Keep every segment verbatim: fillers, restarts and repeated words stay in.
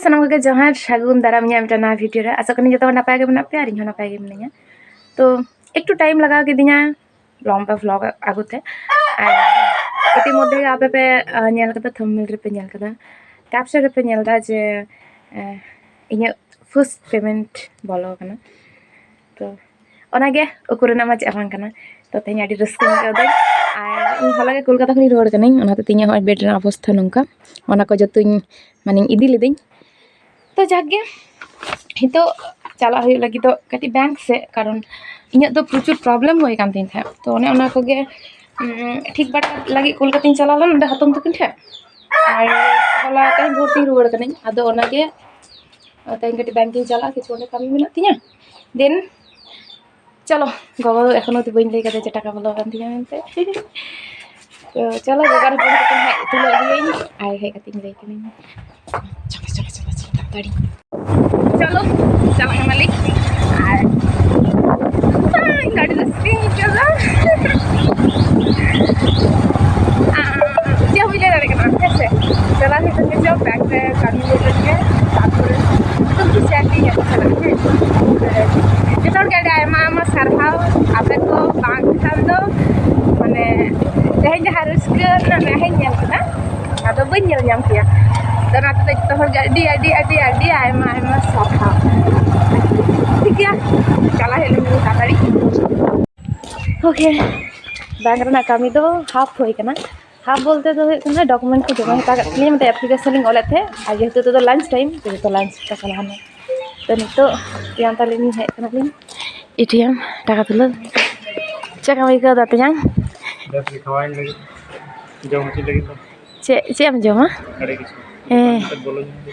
ᱥᱟᱱᱟᱢ ᱠᱚᱜᱮ ᱡᱚᱦᱟᱨ, ᱥᱟᱹᱜᱩᱱ ᱫᱟᱨᱟᱢ ᱤᱧᱟᱹᱜ ᱢᱤᱫᱴᱟᱝ ᱱᱟᱣᱟ ᱵᱷᱤᱰᱤᱭᱳ ᱨᱮ᱾ ᱟᱥᱚᱜ ᱠᱟᱹᱱᱟᱹᱧ ᱡᱚᱛᱚ ᱦᱚᱲ ᱱᱟᱯᱟᱭ ᱜᱮ ᱢᱮᱱᱟᱜ ᱯᱮᱭᱟ ᱟᱨ ᱤᱧ ᱦᱚᱸ ᱱᱟᱯᱟᱭ ᱜᱮ ᱢᱤᱱᱟᱹᱧᱟ᱾ ᱛᱚ ᱮᱠᱴᱩ ᱴᱟᱭᱤᱢ ᱞᱟᱜᱟᱣ ᱠᱤᱫᱤᱧᱟ ᱞᱚᱢᱵᱟ ᱵᱷᱞᱚᱜ ᱟᱹᱜᱩᱛᱮ, ᱟᱨ ᱤᱛᱤᱢᱚᱫᱽᱫᱷᱮ ᱜᱮ ᱟᱯᱮ ᱯᱮ, ᱟᱸ, ᱧᱮᱞ ᱠᱟᱫᱟ, ᱛᱷᱟᱢᱵᱱᱮᱞ ᱨᱮᱯᱮ ᱧᱮᱞ ᱠᱟᱫᱟ, ᱠᱮᱯᱥᱚᱱ ᱨᱮᱯᱮ ᱧᱮᱞ ᱫᱟ ᱡᱮ, ᱟᱸ, ᱤᱧᱟᱹᱜ ᱯᱷᱟᱨᱥᱴ ᱯᱮᱢᱮᱱᱴ ᱵᱚᱞᱚ ᱟᱠᱟᱱᱟ᱾ ᱛᱚ ᱚᱱᱟᱜᱮ ᱩᱠᱩ ᱨᱮᱱᱟᱜ ᱢᱟ ᱪᱮᱫ ᱦᱚᱸ ᱵᱟᱝ ᱠᱟᱱᱟ᱾ ᱛᱚ ᱛᱮᱦᱮᱧ ᱟᱹᱰᱤ ᱨᱟᱹᱥᱠᱟᱹᱧ ᱟᱹᱭᱠᱟᱹᱣ ᱫᱟᱹᱧ, ᱟᱨ ᱤᱧ ᱦᱚᱞᱟ ᱜᱮ ᱠᱳᱞᱠᱟᱛᱟ ᱠᱷᱚᱱᱤᱧ ᱨᱩᱣᱟᱹᱲ ᱠᱟᱹᱱᱟᱹᱧ, ᱚᱱᱟ ᱦᱚᱛᱮᱡ ᱛᱮ ᱤᱧᱟᱹᱜ ᱦᱚᱸᱜᱼᱚᱭ ᱵᱮᱰ ᱨᱮᱱᱟᱜ ᱚᱵᱚᱥᱛᱷᱟ ᱱᱚᱝᱠᱟ, ᱚᱱᱟ ᱠᱚ ᱡᱚᱛᱚᱧ ᱢᱟᱱᱮᱧ ᱤᱫᱤ ᱞᱤᱫᱟᱹᱧ᱾ ᱛᱚ ᱡᱟᱠ ᱜᱮ, ᱱᱤᱛᱚᱜ ᱪᱟᱞᱟᱜ ᱦᱩᱭᱩᱜ ᱞᱟᱹᱜᱤᱫᱚᱜ ᱠᱟᱹᱴᱤᱡ ᱵᱮᱝᱠ ᱥᱮᱫ, ᱠᱟᱨᱚᱱ ᱤᱧᱟᱹᱜ ᱫᱚ ᱯᱨᱚᱪᱩᱨ ᱯᱨᱚᱵᱞᱮᱢ ᱦᱩᱭ ᱠᱟᱱ ᱛᱤᱧ ᱛᱟᱦᱮᱸᱫ᱾ ᱛᱚ ᱚᱱᱮ ᱚᱱᱟ ᱠᱚᱜᱮ, ᱩᱸ, ᱴᱷᱤᱠ ᱵᱟᱲᱟ ᱞᱟᱹᱜᱤᱫ ᱠᱳᱞᱠᱟᱛᱟᱧ ᱪᱟᱞᱟᱣ ᱞᱮᱱ ᱚᱸᱰᱮ ᱦᱟᱛᱚᱢ ᱛᱟᱹᱠᱤᱱ ᱴᱷᱮᱱ, ᱟᱨ ᱦᱚᱞᱟ ᱛᱮᱦᱮᱧ ᱵᱷᱳᱨ ᱛᱤᱧ ᱨᱩᱣᱟᱹᱲ ᱠᱟᱹᱱᱟᱹᱧ᱾ ᱟᱫᱚ ᱚᱱᱟᱜᱮ ᱛᱮᱦᱮᱧ ᱠᱟᱹᱴᱤᱡ ᱵᱮᱝᱠᱤᱧ ᱪᱟᱞᱟᱜᱼᱟ, ᱠᱤᱪᱷᱩ ᱚᱸᱰᱮ ᱠᱟᱹᱢᱤ ᱢᱮᱱᱟᱜ ᱛᱤᱧᱟᱹ᱾ ᱫᱮᱱ ᱪᱚᱞᱚ, ᱜᱚᱜᱚ ᱫᱚ ᱮᱠᱷᱚᱱᱚ ᱛᱚ ᱵᱟᱹᱧ ᱞᱟᱹᱭ ᱠᱟᱫᱮᱭᱟ ᱡᱮ ᱴᱟᱠᱟ ᱵᱚᱞᱚ ᱟᱠᱟᱱ ᱛᱤᱧᱟ ᱢᱮᱱᱛᱮ᱾ ᱛᱚ ᱪᱚᱞᱚ, ᱜᱚᱜᱚ ᱟᱨ ᱦᱚᱯᱚᱱ ᱛᱟᱹᱠᱤᱱ ᱦᱟᱸᱜ ᱛᱩᱞᱟᱹᱣ ᱟᱹᱜᱩᱭᱟᱹᱧ, ᱟᱨ ᱦᱮᱡ ᱠᱟᱛᱮᱧ ᱞᱟᱹᱭ ᱠᱤᱱᱟᱹᱧ᱾ ᱪᱚᱞᱚ, ᱪᱚᱞᱚ, ᱪᱚᱞᱚ, ᱛᱟᱲᱟᱛᱟᱲᱤ᱾ ᱪᱚᱞᱚ, ᱪᱟᱞᱟᱜ ᱠᱟᱱᱟᱞᱤᱧ᱾ ᱟᱨ ᱟᱹᱰᱤ ᱨᱟᱹᱥᱠᱟᱹᱧ ᱟᱹᱭᱠᱟᱹᱣ ᱫᱟ᱾ ᱟᱨ ᱪᱮᱫ ᱦᱚᱸ ᱵᱟᱹᱧ ᱞᱟᱹᱭ ᱫᱟᱲᱮᱭᱟᱜ ᱠᱟᱱᱟ, ᱦᱮᱸ ᱥᱮ? ᱪᱟᱞᱟᱣ ᱦᱩᱭᱩᱜ ᱠᱟᱱ ᱜᱮᱪᱚ, ᱵᱮᱝᱠ ᱨᱮ ᱠᱟᱹᱢᱤ ᱦᱩᱭᱩᱜ ᱠᱟᱱ ᱜᱮᱭᱟ, ᱛᱟᱨᱯᱚᱨᱮ ᱩᱱᱠᱩ ᱥᱮᱭᱟᱨ ᱛᱮᱧ ᱧᱟᱯᱟᱢ ᱠᱟᱱᱟ, ᱦᱮᱸ᱾ ᱡᱚᱛᱚ ᱦᱚᱲ ᱜᱮ ᱟᱹᱰᱤ ᱟᱭᱢᱟ ᱟᱭᱢᱟ ᱥᱟᱨᱦᱟᱣ᱾ ᱟᱯᱮ ᱠᱚ ᱵᱟᱝ ᱠᱷᱟᱱ ᱫᱚ, ᱢᱟᱱᱮ, ᱛᱮᱦᱮᱧ ᱡᱟᱦᱟᱸ ᱨᱟᱹᱥᱠᱟᱹ ᱨᱮᱱᱟᱜ ᱢᱮᱫᱦᱟᱧ ᱧᱮᱞ ᱠᱮᱫᱟ, ᱟᱫᱚ ᱵᱟᱹᱧ ᱧᱮᱞ ᱧᱟᱢ ᱠᱮᱭᱟ᱾ ᱟᱫᱚ ᱚᱱᱟ ᱛᱮᱫᱚ ᱡᱚᱛᱚ ᱦᱚᱲ ᱜᱮ ᱟᱹᱰᱤ, ᱟᱹᱰᱤ, ᱟᱹᱰᱤ, ᱟᱹᱰᱤ ᱟᱭᱢᱟ, ᱟᱭᱢᱟ ᱥᱟᱨᱦᱟᱣ᱾ ᱴᱷᱤᱠ ᱜᱮᱭᱟ, ᱪᱟᱞᱟᱜ ᱦᱮᱡ ᱞᱮᱱ ᱜᱮ ᱛᱟᱲᱟᱛᱟᱲᱤ᱾ ᱳᱠᱮ, ᱵᱮᱝᱠ ᱨᱮᱱᱟᱜ ᱠᱟᱹᱢᱤ ᱫᱚ ᱦᱟᱯ ᱦᱩᱭ ᱠᱟᱱᱟ᱾ ᱦᱟᱯ ᱵᱚᱞᱛᱮ ᱫᱚ ᱦᱩᱭᱩᱜ ᱠᱟᱱᱟ, ᱰᱚᱠᱩᱢᱮᱱᱴ ᱠᱚ ᱡᱚᱢᱟ ᱦᱟᱛᱟᱣ ᱠᱟᱜ ᱛᱟᱹᱞᱤᱧᱟ, ᱢᱤᱫᱴᱮᱱ ᱮᱯᱞᱤᱠᱮᱥᱚᱱ ᱞᱤᱧ ᱚᱞᱮᱫ ᱛᱟᱦᱮᱸᱫ, ᱟᱨ ᱡᱮᱦᱮᱛᱩ ᱱᱤᱛᱚᱜ ᱫᱚ ᱞᱟᱧᱪ ᱴᱟᱭᱤᱢ, ᱛᱚ ᱡᱚᱛᱚ ᱞᱟᱧᱪ ᱠᱟᱛᱟ ᱠᱟᱱᱟ᱾ ᱛᱚ ᱱᱤᱛᱚᱜ ᱛᱮᱭᱟᱝ ᱛᱟᱞᱤᱧ ᱞᱤᱧ ᱦᱮᱡ ᱠᱟᱱᱟᱞᱤᱧ ᱮ ᱴᱤ ᱮᱢ ᱴᱟᱠᱟ ᱛᱩᱞᱟᱹᱣ᱾ ᱪᱮᱫ ᱞᱮᱠᱟᱢ ᱟᱹᱭᱠᱟᱹᱣ ᱫᱟ ᱛᱮᱭᱟᱝ? ᱵᱮᱥ ᱜᱮ, ᱠᱷᱟᱣᱟᱣᱤᱧ ᱞᱟᱹᱜᱤᱫ, ᱡᱚᱢ ᱦᱚᱪᱚᱧ ᱞᱟᱹᱜᱤᱫ ᱫᱚ᱾ ᱪᱮᱫ, ᱪᱮᱫ ᱮᱢ ᱡᱚᱢᱟ? ᱟᱹᱰᱤ ᱠᱤᱪᱷᱩ᱾ ᱦᱮᱸ᱾ ᱫᱚᱠᱟᱱ ᱥᱮᱫ ᱵᱚᱞᱚᱧ ᱢᱮ᱾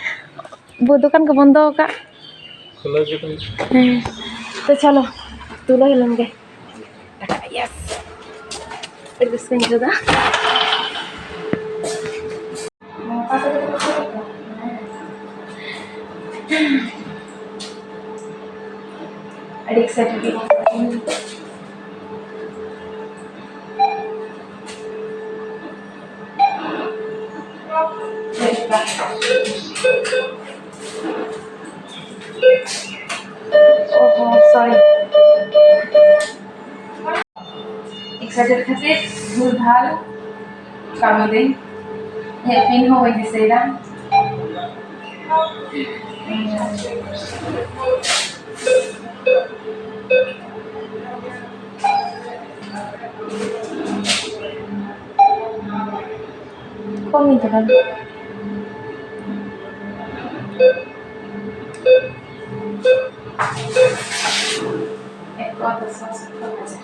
ᱵᱚ-, ᱫᱚᱠᱟᱱ ᱠᱚ ᱵᱚᱱᱫᱚ ᱟᱠᱟᱫ᱾ ᱠᱷᱩᱞᱟᱹᱣ ᱜᱮ ᱛᱚ᱾ ᱦᱮᱸ᱾ ᱛᱚ ᱪᱚᱞᱚ, ᱛᱩᱞᱟᱹᱣ ᱞᱮᱱ ᱜᱮ᱾ ᱴᱟᱠᱟ, ᱭᱮᱥ᱾ ᱟᱹᱰᱤ ᱨᱟᱹᱥᱠᱟᱹᱧ ᱟᱹᱭᱠᱟᱹᱣ ᱫᱟ᱾ ᱟᱹᱰᱤ ᱮᱠᱥᱟᱭᱴᱮᱰ ᱜᱮ ᱤᱧ᱾ ᱥᱚᱨᱤ, ᱮᱠᱥᱟᱭᱴᱮᱰ ᱠᱷᱟᱹᱛᱤᱨ ᱵᱷᱩᱞ ᱵᱷᱟᱞ ᱠᱟᱹᱢᱤ ᱫᱟᱹᱧ᱾ ᱤᱧᱟᱹᱜ ᱯᱤᱱ ᱦᱚᱸ ᱵᱟᱹᱧ ᱫᱤᱥᱟᱹᱭᱮᱫᱟ᱾ ᱠᱚᱢᱤᱧ ᱠᱟᱱᱟ᱾ ᱮᱠ ᱠᱚ ᱫᱚᱥ ᱥᱟᱛ ᱦᱟᱡᱟᱨ᱾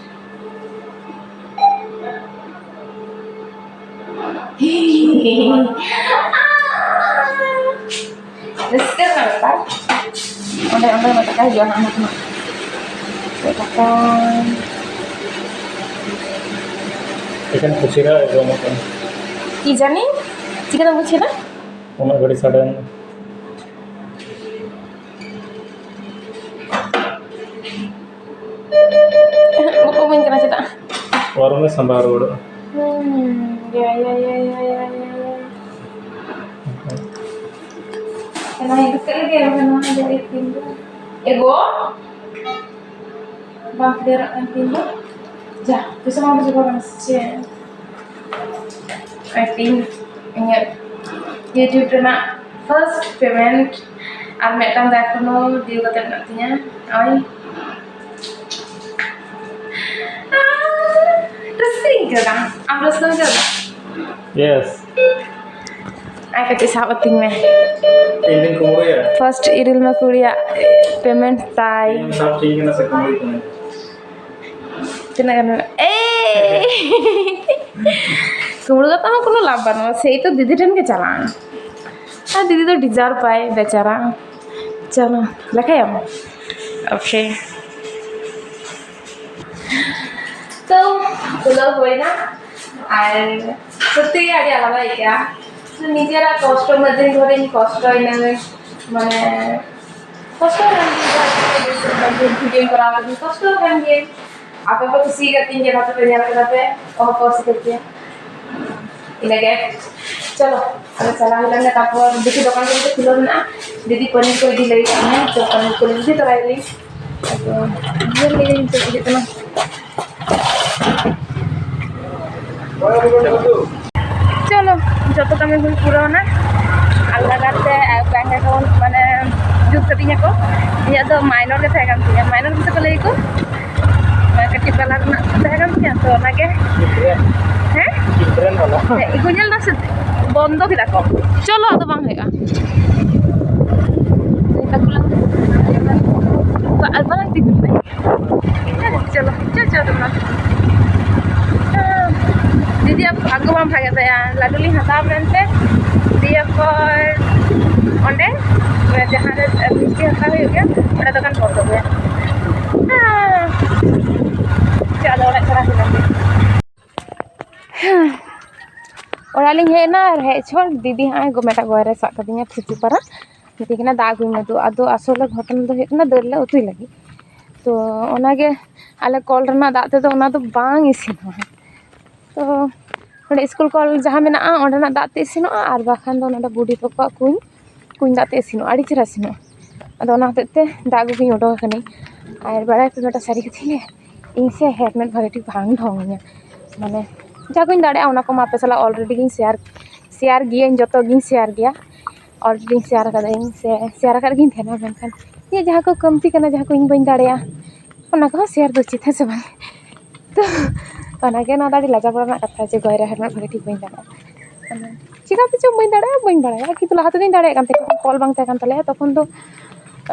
ᱨᱟᱹᱥᱠᱟᱹ ᱨᱮᱱᱟᱜ ᱵᱮᱯᱟᱨ᱾ ᱚᱸᱰᱮ, ᱚᱸᱰᱮ ᱢᱤᱫ ᱴᱟᱠᱟ ᱦᱤᱡᱩᱜᱼᱟ ᱦᱟᱸᱜ, ᱢᱤᱫ ᱴᱟᱠᱟ᱾ ᱮᱠᱷᱟᱱ ᱠᱷᱩᱪᱨᱟᱹ ᱮᱠᱫᱚᱢ ᱠᱟᱱᱟ᱾ ᱠᱤ ᱡᱟᱹᱱᱤ? ᱪᱤᱠᱟᱹᱛᱮᱢ ᱵᱩᱡᱷᱟᱹᱣ ᱮᱫᱟ? ᱩᱱᱟᱹᱜ ᱜᱷᱟᱹᱲᱤ ᱥᱟᱰᱮ ᱮᱱᱟ᱾ ᱵᱟᱠᱚ ᱤᱢᱟᱹᱧ ᱠᱟᱱᱟ ᱪᱮᱫᱟᱜ? ᱯᱚᱨᱚᱢᱮ ᱥᱟᱢᱵᱟᱣ ᱨᱩᱣᱟᱹᱲᱚᱜᱼᱟ᱾ ᱦᱩᱸ, ᱭᱟ, ᱭᱟ, ᱭᱟ᱾ ᱮᱱᱟᱝ ᱤᱧ ᱫᱤᱥᱟᱹ ᱞᱮᱫᱮᱭᱟ, ᱵᱟᱠᱷᱟᱱ ᱱᱚᱣᱟ ᱫᱚ ᱤᱧ ᱫᱚ᱾ ᱮᱜᱳ? ᱵᱟᱝ ᱠᱞᱤᱭᱟᱨᱚᱜ ᱠᱟᱱ ᱛᱤᱧ ᱫᱚ᱾ ᱡᱟ, ᱯᱚᱭᱥᱟ ᱢᱟ ᱵᱩᱡᱷᱟᱹᱣ ᱵᱟᱝ ᱥᱮ᱾ ᱟᱨ ᱛᱤᱧ ᱤᱧᱟᱹᱜ YouTube ᱨᱮᱱᱟᱜ first payment, ᱟᱨ ᱢᱤᱫᱴᱟᱝ ᱫᱚ ᱮᱠᱷᱚᱱᱳ due ᱠᱟᱛᱮ ᱢᱮᱱᱟᱜ ᱛᱤᱧᱟᱹ᱾ ᱱᱚᱜᱼᱚᱭ᱾ ᱟᱨ ᱨᱟᱹᱥᱠᱟᱹᱧ ᱟᱹᱭᱠᱟᱹᱣ ᱮᱫᱟ᱾ ᱟᱢ ᱨᱟᱹᱥᱠᱟᱹᱢ ᱟᱹᱭᱠᱟᱹᱣ ᱮᱫᱟ? Yes. ᱟᱭ ᱠᱟᱹᱴᱤᱡ ᱥᱟᱵ ᱟᱹᱛᱤᱧ ᱢᱮ᱾ ᱤᱧ ᱫᱩᱧ ᱠᱩᱢᱵᱽᱲᱩᱭᱟ᱾ First ᱤᱨᱤᱞ ᱢᱟ ᱠᱩᱲᱤᱭᱟᱜ payment ᱛᱟᱭ᱾ ᱤᱧ ᱥᱟᱵ ᱴᱷᱤᱠ ᱠᱟᱱᱟ ᱥᱮ ᱠᱩᱢᱵᱽᱲᱩᱭ ᱠᱟᱱᱟ? ᱛᱤᱱᱟᱹᱜ ᱜᱟᱱ ᱢᱮᱱᱟᱜᱼᱟ? ᱮᱭ! ᱠᱩᱢᱵᱽᱲᱩ ᱠᱟᱛᱮ ᱦᱚᱸ ᱠᱳᱱᱳ ᱞᱟᱵᱷ ᱵᱟᱹᱱᱩᱜᱼᱟ, ᱥᱮᱭ ᱛᱚ ᱫᱤᱫᱤ ᱴᱷᱮᱱ ᱜᱮ ᱪᱟᱞᱟᱜᱼᱟ᱾ ᱟᱨ ᱫᱤᱫᱤ ᱫᱚ deserve ᱟᱭ ᱵᱮᱪᱟᱨᱟ᱾ ᱪᱚᱞᱚ, ᱞᱮᱠᱷᱟᱭᱟᱢ? Okay. ᱛᱚ, ᱠᱷᱩᱞᱟᱹᱣ ᱦᱩᱭᱱᱟ᱾ ᱟᱨ ᱥᱚᱛᱛᱤ ᱜᱮ ᱟᱹᱰᱤ ᱟᱞᱟᱫᱟ ᱟᱹᱭᱠᱟᱹᱜᱼᱟ᱾ ᱱᱤᱡᱮᱨᱟᱜ ᱠᱚᱥᱴᱚ ᱩᱱᱟᱹᱜ ᱫᱤᱱ ᱫᱷᱚᱨᱮᱧ ᱠᱚᱥᱴᱚᱭᱮᱱᱟᱹᱧ, ᱢᱟᱱᱮ, ᱠᱚᱥᱴᱚ ᱠᱟᱱ ᱜᱮᱭᱟ, ᱵᱷᱤᱰᱤᱭᱳᱧ ᱠᱚᱨᱟᱣ ᱠᱟᱛᱮ ᱠᱚᱥᱴᱚ ᱠᱟᱱ ᱜᱮᱭᱟ᱾ ᱟᱯᱮ ᱯᱮ ᱠᱩᱥᱤ ᱠᱟᱛᱤᱧ ᱜᱮ, ᱱᱚᱛᱮ ᱯᱮ ᱧᱮᱞ ᱠᱮᱫᱟ ᱯᱮ, ᱚᱦᱚ ᱯᱮ ᱚᱥᱩᱵᱤᱫᱷᱟ ᱠᱮᱭᱟ᱾ ᱤᱱᱟᱹᱜᱮ, ᱪᱚᱞᱚ, ᱟᱫᱚ ᱪᱟᱞᱟᱣ ᱦᱩᱭ ᱞᱮᱱ ᱜᱮ᱾ ᱛᱟᱨᱯᱚᱨ ᱫᱮᱠᱷᱤ ᱫᱚᱠᱟᱱ ᱠᱚ ᱡᱩᱫᱤ ᱠᱷᱩᱞᱟᱹᱣ ᱢᱮᱱᱟᱜᱼᱟ, ᱡᱩᱫᱤ ᱯᱟᱹᱱᱤᱨ ᱠᱚ ᱤᱫᱤ ᱞᱟᱹᱜᱤᱫ ᱠᱷᱟᱱ, ᱛᱚ ᱯᱟᱹᱱᱤᱨ ᱠᱚ ᱤᱫᱤ ᱛᱚᱨᱟᱭᱟᱞᱤᱧ᱾ ᱟᱫᱚ ᱧᱮᱞ ᱞᱮᱜᱮ ᱪᱮᱫ ᱪᱤᱠᱟᱹᱜ ᱠᱟᱱᱟ᱾ ᱪᱚᱞᱚ, ᱡᱚᱛᱚ ᱠᱟᱹᱢᱤ ᱦᱩᱭ ᱯᱩᱨᱟᱹᱣᱱᱟ᱾ ᱟᱞᱟᱫᱟ ᱠᱟᱨᱛᱮ ᱵᱮᱝᱠ ᱮᱠᱟᱣᱩᱱᱴ ᱢᱟᱱᱮ ᱡᱩᱛ ᱠᱟᱹᱛᱤᱧᱟ ᱠᱚ᱾ ᱤᱧᱟᱹᱜ ᱫᱚ ᱢᱟᱭᱱᱚᱨ ᱜᱮ ᱛᱟᱦᱮᱸ ᱠᱟᱱ ᱛᱤᱧᱟᱹ, ᱢᱟᱭᱱᱚᱨ ᱜᱮᱥᱮ ᱠᱚ ᱞᱟᱹᱭ ᱟᱠᱚ, ᱠᱟᱹᱴᱤᱡ ᱯᱟᱞᱟᱨ ᱨᱮᱱᱟᱜ ᱛᱟᱦᱮᱸ ᱠᱟᱱ ᱛᱤᱧᱟᱹ, ᱛᱚ ᱚᱱᱟᱜᱮ᱾ ᱦᱮᱸ? ᱦᱮᱸ, ᱤᱧ ᱧᱮᱞ ᱫᱟ ᱥᱮ ᱵᱚᱱᱫᱚ ᱠᱮᱫᱟ ᱠᱚ᱾ ᱪᱚᱞᱚ, ᱟᱫᱚ ᱵᱟᱝ ᱦᱩᱭᱩᱜᱼᱟ᱾ ᱵᱟᱞᱟᱝ ᱛᱤᱸᱜᱩ ᱞᱮᱱᱟ᱾ ᱪᱚᱞᱚ, ᱪᱚ, ᱪᱚ, ᱫᱩᱲᱩᱵ ᱢᱮ᱾ ᱫᱤᱫᱤᱭᱟᱜ ᱵᱷᱟᱜᱽᱜᱚ ᱵᱟᱝ ᱵᱷᱟᱜᱮ ᱛᱟᱭᱟ, ᱞᱟᱹᱰᱩ ᱞᱤᱧ ᱦᱟᱛᱟᱣ ᱢᱮᱱᱛᱮ, ᱫᱤᱭᱮ ᱯᱚᱨ ᱚᱸᱰᱮ ᱡᱟᱦᱟᱸ ᱨᱮ ᱢᱤᱥᱴᱤ ᱦᱟᱛᱟᱣ ᱦᱩᱭᱩᱜ ᱜᱮᱭᱟ, ᱚᱸᱰᱮ ᱫᱚᱠᱟᱱ ᱵᱚᱱᱫᱚ ᱜᱮᱭᱟ᱾ ᱦᱮᱸ᱾ ᱪᱚ, ᱟᱫᱚ ᱚᱲᱟᱜ ᱪᱟᱞᱟᱜ ᱦᱩᱭᱩᱜᱼᱟ᱾ ᱦᱮᱸ᱾ ᱚᱲᱟᱜ ᱞᱤᱧ ᱦᱮᱡ ᱮᱱᱟ ᱟᱨ ᱦᱮᱡ ᱪᱷᱚᱲ ᱫᱤᱫᱤ ᱦᱟᱸᱜ ᱜᱚ-, ᱢᱤᱫᱴᱟᱝ ᱜᱚᱭᱨᱟᱭ ᱥᱟᱵ ᱠᱟᱫᱤᱧᱟ ᱯᱷᱤᱪᱩ ᱯᱟᱨᱟ᱾ ᱢᱤᱛᱟᱹᱧ ᱠᱟᱱᱟ, "ᱫᱟᱜ ᱟᱹᱜᱩᱭ ᱢᱮ ᱫᱩ᱾" ᱟᱫᱚ ᱟᱥᱚᱞᱮ ᱜᱷᱚᱴᱚᱱᱟ ᱫᱚ ᱦᱩᱭᱩᱜ ᱠᱟᱱᱟ, ᱫᱟᱹᱞ ᱞᱮ ᱩᱛᱩᱭ ᱞᱟᱹᱜᱤᱫ᱾ ᱛᱚ ᱚᱱᱟᱜᱮ ᱟᱞᱮ ᱠᱚᱞ ᱨᱮᱱᱟᱜ ᱫᱟᱜ ᱛᱮᱫᱚ ᱚᱱᱟ ᱫᱚ ᱵᱟᱝ ᱤᱥᱤᱱᱚᱜᱼᱟ᱾ ᱛᱚ ᱱᱚᱰᱮ ᱥᱠᱩᱞ ᱠᱚᱞ ᱡᱟᱦᱟᱸ ᱢᱮᱱᱟᱜᱼᱟ, ᱚᱸᱰᱮᱱᱟᱜ ᱫᱟᱜ ᱛᱮ ᱤᱥᱤᱱᱚᱜᱼᱟ, ᱟᱨ ᱵᱟᱠᱷᱟᱱ ᱫᱚ ᱱᱚᱰᱮ ᱵᱩᱰᱤ ᱛᱟᱠᱚᱣᱟᱜ ᱠᱩᱧ, ᱠᱩᱧ ᱫᱟᱜ ᱛᱮ ᱤᱥᱤᱱᱚᱜᱼᱟ, ᱟᱹᱰᱤ ᱪᱮᱦᱨᱟ ᱤᱥᱤᱱᱚᱜᱼᱟ᱾ ᱟᱫᱚ ᱚᱱᱟ ᱦᱚᱛᱮᱡ ᱛᱮ ᱫᱟᱜ ᱟᱹᱜᱩ ᱜᱤᱧ ᱩᱰᱩᱠ ᱟᱠᱟᱱᱟᱹᱧ᱾ ᱟᱨ ᱵᱟᱲᱟᱭ ᱯᱮ ᱢᱤᱫᱴᱟᱝ ᱥᱟᱹᱨᱤ ᱠᱟᱛᱷᱟᱧ ᱞᱟᱹᱭᱟ, ᱤᱧ ᱥᱮ ᱦᱮᱨᱢᱮᱫ ᱵᱷᱟᱜᱮ ᱴᱷᱤᱠ ᱵᱟᱝ ᱰᱷᱚᱝ ᱤᱧᱟ, ᱢᱟᱱᱮ ᱡᱟ ᱠᱚᱧ ᱫᱟᱲᱮᱭᱟᱜᱼᱟ ᱚᱱᱟ ᱠᱚᱢᱟ ᱟᱯᱮ ᱥᱟᱞᱟᱜ already ᱜᱤᱧ share, share ᱜᱤᱭᱟᱹᱧ, ᱡᱚᱛᱚ ᱜᱤᱧ share ᱜᱮᱭᱟ, already ᱜᱤᱧ share ᱠᱟᱫᱟᱹᱧ ᱥᱮ share ᱟᱠᱟᱫ ᱜᱤᱧ ᱛᱟᱦᱮᱱᱟ, ᱢᱮᱱᱠᱷᱟᱱ ᱤᱧᱟᱹᱜ ᱡᱟᱦᱟᱸ ᱠᱚ ᱠᱟᱹᱢᱛᱤ ᱠᱟᱱᱟ, ᱡᱟᱦᱟᱸ ᱠᱚ ᱤᱧ ᱵᱟᱹᱧ ᱫᱟᱲᱮᱭᱟᱜᱼᱟ, ᱚᱱᱟ ᱠᱚᱦᱚᱸ share ᱫᱚ ᱩᱪᱤᱛ, ᱦᱮᱸ ᱥᱮ ᱵᱟᱝ? ᱛᱚ ᱚᱱᱟᱜᱮ, ᱱᱚᱣᱟ ᱫᱚ ᱟᱹᱰᱤ ᱞᱟᱡᱟᱣ ᱯᱟᱲᱟ ᱨᱮᱱᱟᱜ ᱠᱟᱛᱷᱟ ᱡᱮ ᱜᱚᱭᱨᱟ ᱦᱮᱨᱢᱮᱫ ᱵᱷᱟᱜᱮ ᱴᱷᱤᱠ ᱵᱟᱹᱧ ᱫᱟᱲᱮᱭᱟᱜᱼᱟ᱾ ᱢᱟᱱᱮ ᱪᱤᱠᱟᱹᱛᱮ ᱪᱚ ᱵᱟᱹᱧ ᱫᱟᱲᱮᱭᱟᱜᱼᱟ, ᱵᱟᱹᱧ ᱵᱟᱲᱟᱭᱟ, ᱠᱤᱱᱛᱩ ᱞᱟᱦᱟ ᱛᱮᱫᱚᱧ ᱫᱟᱲᱮᱭᱟᱜ ᱠᱟᱱ ᱛᱟᱦᱮᱸᱫ, ᱡᱚᱠᱷᱚᱱ ᱠᱚᱞ ᱵᱟᱝ ᱛᱟᱦᱮᱸ ᱠᱟᱱ ᱛᱟᱞᱮᱭᱟ ᱛᱚᱠᱷᱚᱱ ᱫᱚ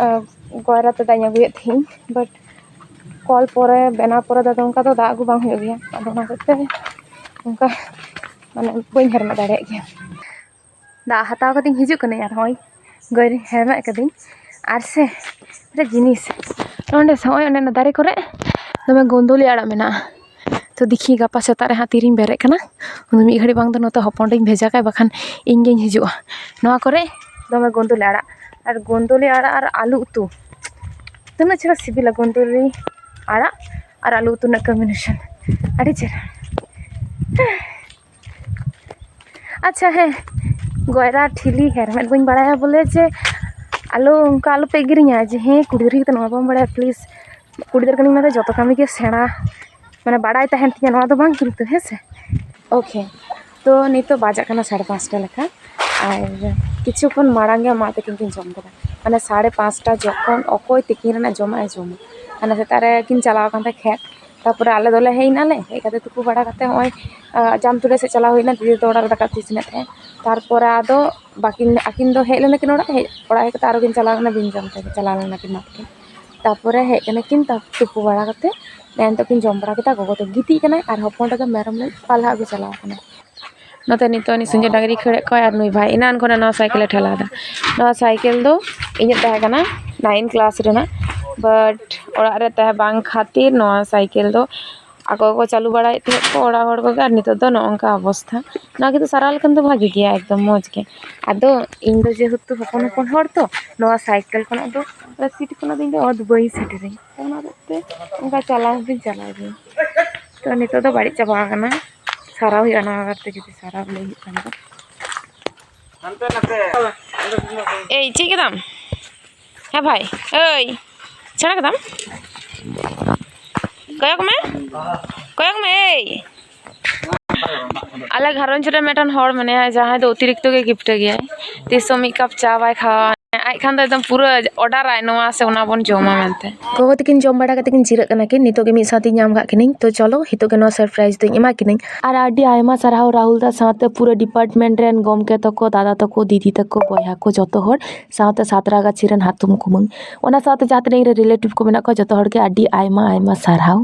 ᱟᱸ, ᱜᱚᱭᱨᱟ ᱛᱮ ᱫᱟᱜ ᱤᱧ ᱟᱹᱜᱩᱭᱮᱫ ᱛᱟᱦᱮᱸᱫ, but ᱠᱚᱞ ᱯᱚᱨᱮ, ᱵᱮᱱᱟᱣ ᱯᱚᱨᱮ ᱫᱚ ᱟᱫᱚ ᱚᱱᱠᱟ ᱫᱚ ᱫᱟᱜ ᱟᱹᱜᱩ ᱵᱟᱝ ᱦᱩᱭᱩᱜ ᱜᱮᱭᱟ᱾ ᱟᱫᱚ ᱚᱱᱟ ᱦᱚᱛᱮᱡ ᱛᱮ ᱚᱱᱠᱟ ᱢᱟᱱᱮ ᱵᱟᱹᱧ ᱦᱮᱨᱢᱮᱫ ᱫᱟᱲᱮᱭᱟᱜ ᱜᱮᱭᱟ᱾ ᱫᱟᱜ ᱦᱟᱛᱟᱣ ᱠᱟᱛᱮᱧ ᱦᱤᱡᱩᱜ ᱠᱟᱹᱱᱟᱹᱧ ᱟᱨ ᱱᱚᱜᱼᱚᱭ ᱜᱟᱹᱭ ᱨᱤᱧ ᱦᱮᱨᱢᱮᱫ ᱠᱟᱹᱫᱟᱹᱧ᱾ ᱟᱨ ᱥᱮ ᱢᱤᱫᱴᱮᱱ ᱡᱤᱱᱤᱥ, ᱱᱚᱸᱰᱮ ᱥᱮ ᱱᱚᱜᱼᱚᱭ ᱚᱱᱮ ᱚᱱᱟ ᱫᱟᱨᱮ ᱠᱚᱨᱮ ᱫᱚᱢᱮ ᱜᱳᱱᱫᱚᱞᱤ ᱟᱲᱟᱜ ᱢᱮᱱᱟᱜᱼᱟ᱾ ᱛᱚ ᱫᱮᱠᱷᱤ ᱜᱟᱯᱟ ᱥᱮᱛᱟᱜ ᱨᱮ ᱦᱟᱸᱜ ᱛᱤᱨᱤᱧ ᱵᱮᱨᱮᱫ ᱠᱟᱱᱟ, ᱩᱱᱫᱚ ᱢᱤᱫ ᱜᱷᱟᱹᱲᱤᱡ ᱵᱟᱝ ᱫᱚ ᱱᱚᱛᱮ ᱦᱚᱯᱚᱱ ᱨᱤᱧ ᱵᱷᱮᱡᱟ ᱠᱟᱭ, ᱵᱟᱠᱷᱟᱱ ᱤᱧ ᱜᱤᱧ ᱦᱤᱡᱩᱜᱼᱟ᱾ ᱱᱚᱣᱟ ᱠᱚᱨᱮ ᱫᱚᱢᱮ ᱜᱳᱱᱫᱚᱞᱤ ᱟᱲᱟᱜ, ᱟᱨ ᱜᱳᱱᱫᱚᱞᱤ ᱟᱲᱟᱜ ᱟᱨ ᱟᱹᱞᱩ ᱩᱛᱩ ᱛᱤᱱᱟᱹᱜ ᱪᱮᱦᱨᱟ ᱥᱤᱵᱤᱞᱟ, ᱜᱳᱱᱫᱚᱞᱤ ᱟᱲᱟᱜ ᱟᱨ ᱟᱹᱞᱩ ᱩᱛᱩ ᱨᱮᱱᱟᱜ combination ᱟᱹᱰᱤ ᱪᱮᱦᱨᱟ᱾ ᱟᱪᱪᱷᱟ, ᱦᱮᱸ, ᱜᱚᱭᱨᱟ ᱴᱷᱤᱞᱤ ᱦᱮᱨᱢᱮᱫ ᱵᱟᱹᱧ ᱵᱟᱲᱟᱭᱟ ᱵᱚᱞᱮ ᱡᱮ ᱟᱞᱚ, ᱚᱱᱠᱟ ᱟᱞᱚᱯᱮ ᱮᱜᱮᱨᱤᱧᱟ ᱡᱮ ᱦᱮᱸ, ᱠᱩᱲᱤ ᱜᱤᱫᱽᱨᱟᱹ ᱠᱟᱛᱮ ᱱᱚᱣᱟ ᱵᱟᱢ ᱵᱟᱲᱟᱭᱟ᱾ ᱯᱞᱤᱡᱽ, ᱠᱩᱲᱤ ᱜᱤᱫᱽᱨᱟᱹ ᱠᱟᱹᱱᱟᱹᱧ ᱢᱮᱱᱛᱮ ᱡᱚᱛᱚ ᱠᱟᱹᱢᱤ ᱜᱮ ᱥᱮᱬᱟ, ᱢᱟᱱᱮ ᱵᱟᱲᱟᱭ ᱛᱟᱦᱮᱱ ᱛᱤᱧᱟᱹ, ᱱᱚᱣᱟ ᱫᱚ ᱵᱟᱝ ᱠᱤᱱᱛᱩ, ᱦᱮᱸ ᱥᱮ? ᱳᱠᱮ, ᱛᱚ ᱱᱤᱛᱚᱜ ᱵᱟᱡᱟᱜ ᱠᱟᱱᱟ ᱥᱟᱲᱮ ᱯᱟᱸᱪᱴᱟ ᱞᱮᱠᱟ᱾ ᱟᱨ ᱠᱤᱪᱷᱩ ᱠᱷᱚᱱ ᱢᱟᱲᱟᱝ ᱜᱮ ᱢᱟ ᱛᱟᱹᱠᱤᱱ ᱠᱤᱱ ᱡᱚᱢ ᱠᱮᱫᱟ, ᱢᱟᱱᱮ ᱥᱟᱲᱮ ᱯᱟᱸᱪᱴᱟ ᱡᱚᱠᱷᱚᱱ ᱚᱠᱚᱭ ᱛᱤᱠᱤᱱ ᱨᱮᱱᱟᱜ ᱡᱚᱢᱟᱜ ᱮ ᱡᱚᱢᱟ, ᱢᱟᱱᱮ ᱥᱮᱛᱟᱜ ᱨᱮ ᱠᱤᱱ ᱪᱟᱞᱟᱣ ᱟᱠᱟᱱ ᱛᱟᱦᱮᱸᱫ ᱠᱷᱮᱛ᱾ ᱛᱟᱨᱯᱚᱨᱮ ᱟᱞᱮ ᱫᱚᱞᱮ ᱦᱮᱡ ᱮᱱᱟᱞᱮ, ᱦᱮᱡ ᱠᱟᱛᱮ ᱛᱩᱯᱩ ᱵᱟᱲᱟ ᱠᱟᱛᱮ ᱱᱚᱜᱼᱚᱭ, ᱟᱸ, ᱡᱟᱢᱛᱩᱲᱤ ᱥᱮᱫ ᱪᱟᱞᱟᱣ ᱦᱩᱭᱱᱟ, ᱫᱤᱫᱤ ᱫᱚ ᱚᱲᱟᱜ ᱨᱮ ᱫᱟᱠᱟ ᱩᱛᱩ ᱤᱥᱤᱱᱮᱫ ᱛᱟᱦᱮᱸᱫ᱾ ᱛᱟᱨᱯᱚᱨᱮ ᱟᱫᱚ ᱵᱟᱹᱠᱤᱱ, ᱟᱹᱠᱤᱱ ᱫᱚ ᱦᱮᱡ ᱞᱮᱱᱟ ᱠᱤᱱ ᱚᱲᱟᱜ, ᱦᱮᱡ, ᱚᱲᱟᱜ ᱦᱮᱡ ᱠᱟᱛᱮ ᱟᱨᱚ ᱠᱤᱱ ᱪᱟᱞᱟᱣ ᱞᱮᱱᱟ ᱵᱤᱱ ᱡᱚᱢ ᱛᱮᱜᱮ, ᱪᱟᱞᱟᱣ ᱞᱮᱱᱟ ᱠᱤᱱ ᱢᱟ ᱛᱟᱹᱠᱤᱱ᱾ ᱛᱟᱨᱯᱚᱨᱮ ᱦᱮᱡ ᱠᱟᱱᱟ ᱠᱤᱱ, ᱛᱟ-, ᱛᱩᱯᱩ ᱵᱟᱲᱟ ᱠᱟᱛᱮ ᱱᱮᱜᱼᱮ ᱱᱤᱛᱚᱜ ᱠᱤᱱ ᱡᱚᱢ ᱵᱟᱲᱟ ᱠᱮᱫᱟ᱾ ᱜᱚᱜᱚ ᱫᱚ ᱜᱤᱛᱤᱡ ᱠᱟᱱᱟᱭ ᱟᱨ ᱦᱚᱯᱚᱱ ᱫᱚ ᱢᱮᱨᱚᱢ ᱞᱟᱹᱜᱤᱫ ᱯᱟᱞᱦᱟ ᱟᱹᱜᱩ ᱪᱟᱞᱟᱣ ᱠᱟᱱᱟᱭ᱾ ᱱᱚᱛᱮ ᱱᱤᱛᱚᱜ ᱩᱱᱤ ᱥᱤᱸᱡᱳ ᱰᱟᱝᱨᱤ ᱠᱷᱟᱹᱲᱮᱫ ᱠᱚᱣᱟᱭ ᱟᱨ ᱱᱩᱭ ᱵᱷᱟᱭ ᱮᱱᱟᱱ ᱠᱷᱚᱱᱟᱜ ᱱᱚᱣᱟ ᱥᱟᱭᱠᱮᱞᱮ ᱴᱷᱮᱞᱟᱣ ᱮᱫᱟ᱾ ᱱᱚᱣᱟ ᱥᱟᱭᱠᱮᱞ ᱫᱚ ᱤᱧᱟᱹᱜ ᱛᱟᱦᱮᱸ ᱠᱟᱱᱟ, ᱱᱟᱭᱤᱱ ᱠᱞᱟᱥ ᱨᱮᱱᱟᱜ, but ᱚᱲᱟᱜ ᱨᱮ ᱛᱟᱦᱮᱸ ᱵᱟᱝ ᱠᱷᱟᱹᱛᱤᱨ ᱱᱚᱣᱟ ᱥᱟᱭᱠᱮᱞ ᱫᱚ ᱟᱠᱚ ᱠᱚ ᱪᱟᱹᱞᱩ ᱵᱟᱲᱟᱭᱮᱫ ᱛᱟᱦᱮᱸᱫ ᱠᱚ ᱚᱲᱟᱜ ᱦᱚᱲ ᱠᱚᱜᱮ, ᱟᱨ ᱱᱤᱛᱚᱜ ᱫᱚ ᱱᱚᱜᱼᱚ ᱱᱚᱝᱠᱟ ᱚᱵᱚᱥᱛᱷᱟ᱾ ᱱᱚᱣᱟ ᱠᱤᱱᱛᱩ ᱥᱟᱨᱟᱣ ᱞᱮᱠᱷᱟᱱ ᱫᱚ ᱵᱷᱟᱜᱮ ᱜᱮᱭᱟ, ᱮᱠᱫᱚᱢ ᱢᱚᱡᱽ ᱜᱮ᱾ ᱟᱫᱚ ᱤᱧ ᱫᱚ ᱡᱮᱦᱮᱛᱩ ᱦᱚᱯᱚᱱ ᱦᱚᱯᱚᱱ ᱦᱚᱲ ᱛᱚ, ᱱᱚᱣᱟ ᱥᱟᱭᱠᱮᱞ ᱠᱷᱚᱱᱟᱜ ᱫᱚ, ᱥᱤᱴ ᱠᱷᱚᱱᱟᱜ ᱫᱚ ᱤᱧ ᱫᱚ ᱚᱛ ᱵᱟᱹᱧ ᱥᱮᱴᱮᱨᱟᱹᱧ᱾ ᱛᱚ ᱚᱱᱟ ᱦᱚᱛᱮᱡ ᱛᱮ ᱚᱱᱠᱟ ᱪᱟᱞᱟᱣ ᱦᱚᱸ ᱵᱟᱹᱧ ᱪᱟᱞᱟᱣ ᱜᱮᱭᱟ᱾ ᱛᱚ ᱱᱤᱛᱚᱜ ᱫᱚ ᱵᱟᱹᱲᱤᱡ ᱪᱟᱵᱟ ᱟᱠᱟᱱᱟ, ᱥᱟᱨᱟᱣ ᱦᱩᱭᱩᱜᱼᱟ ᱱᱚᱣᱟ ᱠᱟᱨᱛᱮ, ᱡᱩᱫᱤ ᱥᱟᱨᱟᱣ ᱞᱟᱹᱭ ᱦᱩᱭᱩᱜ ᱠᱷᱟᱱ ᱫᱚ᱾ ᱮᱭ, ᱪᱮᱫ ᱠᱮᱫᱟᱢ? ᱦᱮᱸ ᱵᱷᱟᱭ, ᱮᱭ, ᱥᱮᱬᱟ ᱠᱮᱫᱟᱢ? ᱠᱚᱭᱚᱜ ᱢᱮ, ᱠᱚᱭᱚᱜ ᱢᱮ, ᱮᱭ᱾ ᱟᱞᱮ ᱜᱷᱟᱨᱚᱸᱡᱽ ᱨᱮ ᱢᱤᱫᱴᱟᱝ ᱦᱚᱲ ᱢᱮᱱᱟᱭᱟ, ᱡᱟᱦᱟᱸᱭ ᱫᱚ ᱚᱛᱤᱨᱤᱠᱛᱚ ᱜᱮ ᱜᱤᱯᱴᱟᱹ ᱜᱮᱭᱟᱭ᱾ ᱛᱤᱥ ᱦᱚᱸ ᱢᱤᱫ ᱠᱟᱯ ᱪᱟ ᱵᱟᱭ ᱠᱷᱟᱣᱟ᱾ ᱟᱡ ᱠᱷᱟᱱ ᱫᱚ ᱮᱠᱫᱚᱢ ᱯᱩᱨᱟᱹ ᱚᱰᱟᱨᱟᱭ, "ᱱᱚᱣᱟ ᱥᱮ ᱚᱱᱟ ᱵᱚᱱ ᱡᱚᱢᱟ" ᱢᱮᱱᱛᱮ᱾ ᱜᱚᱜᱚ ᱛᱟᱹᱠᱤᱱ ᱡᱚᱢ ᱵᱟᱲᱟ ᱠᱟᱛᱮ ᱠᱤᱱ ᱡᱤᱨᱟᱹᱜ ᱠᱟᱱᱟ ᱠᱤᱱ, ᱱᱤᱛᱚᱜ ᱜᱮ ᱢᱤᱫ ᱥᱟᱶᱛᱮᱧ ᱧᱟᱢ ᱠᱟᱜ ᱠᱤᱱᱟᱹᱧ᱾ ᱛᱚ ᱪᱚᱞᱚ, ᱱᱤᱛᱚᱜ ᱜᱮ ᱱᱚᱣᱟ surprise ᱫᱚᱧ ᱮᱢᱟ ᱠᱤᱱᱟᱹᱧ᱾ ᱟᱨ ᱟᱹᱰᱤ ᱟᱭᱢᱟ ᱥᱟᱨᱦᱟᱣ ᱨᱟᱦᱩᱞ ᱫᱟ ᱥᱟᱶᱛᱮ ᱯᱩᱨᱟᱹ department ᱨᱮᱱ ᱜᱚᱢᱠᱮ ᱛᱟᱠᱚ, ᱫᱟᱫᱟ ᱛᱟᱠᱚ, ᱫᱤᱫᱤ ᱛᱟᱠᱚ, ᱵᱚᱭᱦᱟ ᱠᱚ, ᱡᱚᱛᱚ ᱦᱚᱲ ᱥᱟᱶᱛᱮ ᱥᱟᱛᱨᱟᱜᱟᱪᱷᱤ ᱨᱮᱱ ᱦᱟᱛᱚᱢ ᱠᱩᱢᱟᱹᱝ, ᱚᱱᱟ ᱥᱟᱶᱛᱮ ᱡᱟᱦᱟᱸ ᱛᱤᱱᱟᱹᱜ ᱤᱧ ᱨᱮᱱ relative ᱠᱚ ᱢᱮᱱᱟᱜ ᱠᱚᱣᱟ, ᱡᱚᱛᱚ ᱦᱚᱲ ᱜᱮ ᱟᱹᱰᱤ ᱟᱭᱢᱟ ᱟᱭᱢᱟ ᱥᱟᱨᱦᱟᱣ᱾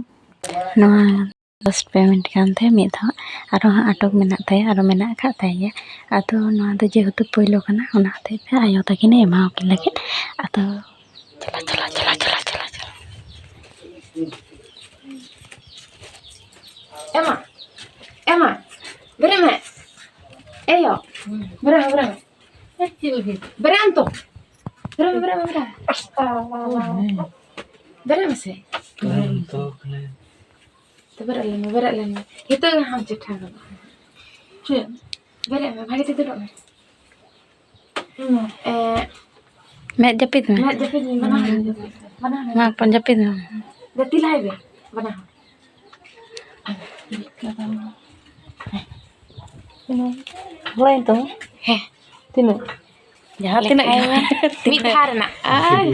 ᱱᱚᱣᱟ first payment ᱠᱟᱱ ᱛᱟᱭᱟ ᱢᱤᱫ ᱫᱷᱟᱣ, ᱟᱨᱚ ᱦᱟᱸᱜ ᱟᱴᱚᱠ ᱢᱮᱱᱟᱜ ᱛᱟᱭᱟ, ᱟᱨᱚ ᱢᱮᱱᱟᱜ ᱟᱠᱟᱫ ᱛᱟᱭ ᱜᱮᱭᱟ᱾ ᱟᱫᱚ ᱱᱚᱣᱟ ᱫᱚ ᱡᱮᱦᱮᱛᱩ ᱯᱳᱭᱞᱳ ᱠᱟᱱᱟ, ᱚᱱᱟ ᱦᱚᱛᱮᱡ ᱛᱮ ᱟᱭᱳ ᱛᱟᱹᱠᱤᱱᱮ ᱮᱢᱟᱣᱟᱠᱤᱱ ᱞᱟᱹᱜᱤᱫ᱾ ᱟᱫᱚ ᱪᱟᱞᱟ, ᱪᱟᱞᱟ, ᱪᱟᱞᱟ᱾ ᱮᱢᱟ, ᱮᱢᱟ, ᱵᱮᱨᱮᱫ ᱢᱮ᱾ ᱮᱭᱳ, ᱵᱮᱨᱮᱫ ᱢᱮ, ᱵᱮᱨᱮᱫ ᱢᱮ᱾ ᱵᱮᱨᱮᱫ ᱟᱢ ᱛᱚ᱾ ᱵᱮᱨᱮᱫ ᱢᱮ, ᱵᱮᱨᱮᱫ ᱢᱮ, ᱵᱮᱨᱮᱫ ᱢᱮ᱾ ᱵᱮᱨᱮᱫ ᱢᱮᱥᱮ᱾ ᱛᱚ ᱵᱮᱨᱮᱫ ᱞᱮᱱ ᱢᱮ, ᱵᱮᱨᱮᱫ ᱞᱮᱱ ᱢᱮ᱾ ᱱᱤᱛᱚᱜ ᱜᱮ ᱦᱟᱸᱜ ᱪᱮᱴᱷᱟ ᱜᱚᱫᱚᱜ ᱠᱟᱱᱟ᱾ ᱪᱮᱫ? ᱵᱮᱨᱮᱫ ᱢᱮ, ᱵᱷᱟᱜᱮ ᱛᱮ ᱫᱩᱲᱩᱵ ᱢᱮ᱾ ᱦᱩᱸ᱾ ᱮ, ᱢᱮᱫ ᱡᱟᱹᱯᱤᱫ ᱢᱮ᱾ ᱢᱮᱫ ᱡᱟᱹᱯᱤᱫ ᱢᱮ, ᱵᱟᱱᱟ ᱦᱚᱲ ᱡᱟᱹᱯᱤᱫ ᱢᱮ, ᱵᱟᱱᱟ ᱦᱚᱲ᱾ ᱢᱟ ᱦᱚᱯᱚᱱ, ᱡᱟᱹᱯᱤᱫ ᱢᱮ᱾ ᱜᱟᱛᱮ ᱞᱟᱦᱟᱭ ᱢᱮ, ᱵᱟᱱᱟ ᱦᱚᱲ᱾ ᱦᱩᱭᱮᱱ ᱛᱟᱢᱟ? ᱦᱮᱸ᱾ ᱛᱤᱱᱟᱹᱜ? ᱡᱟᱦᱟᱸ ᱛᱤᱱᱟᱹᱜ ᱞᱮᱠᱷᱟᱭ ᱢᱮ᱾ ᱜᱮ᱾ ᱢᱤᱫ ᱫᱷᱟᱣ ᱨᱮᱱᱟᱜ᱾ ᱟᱭ,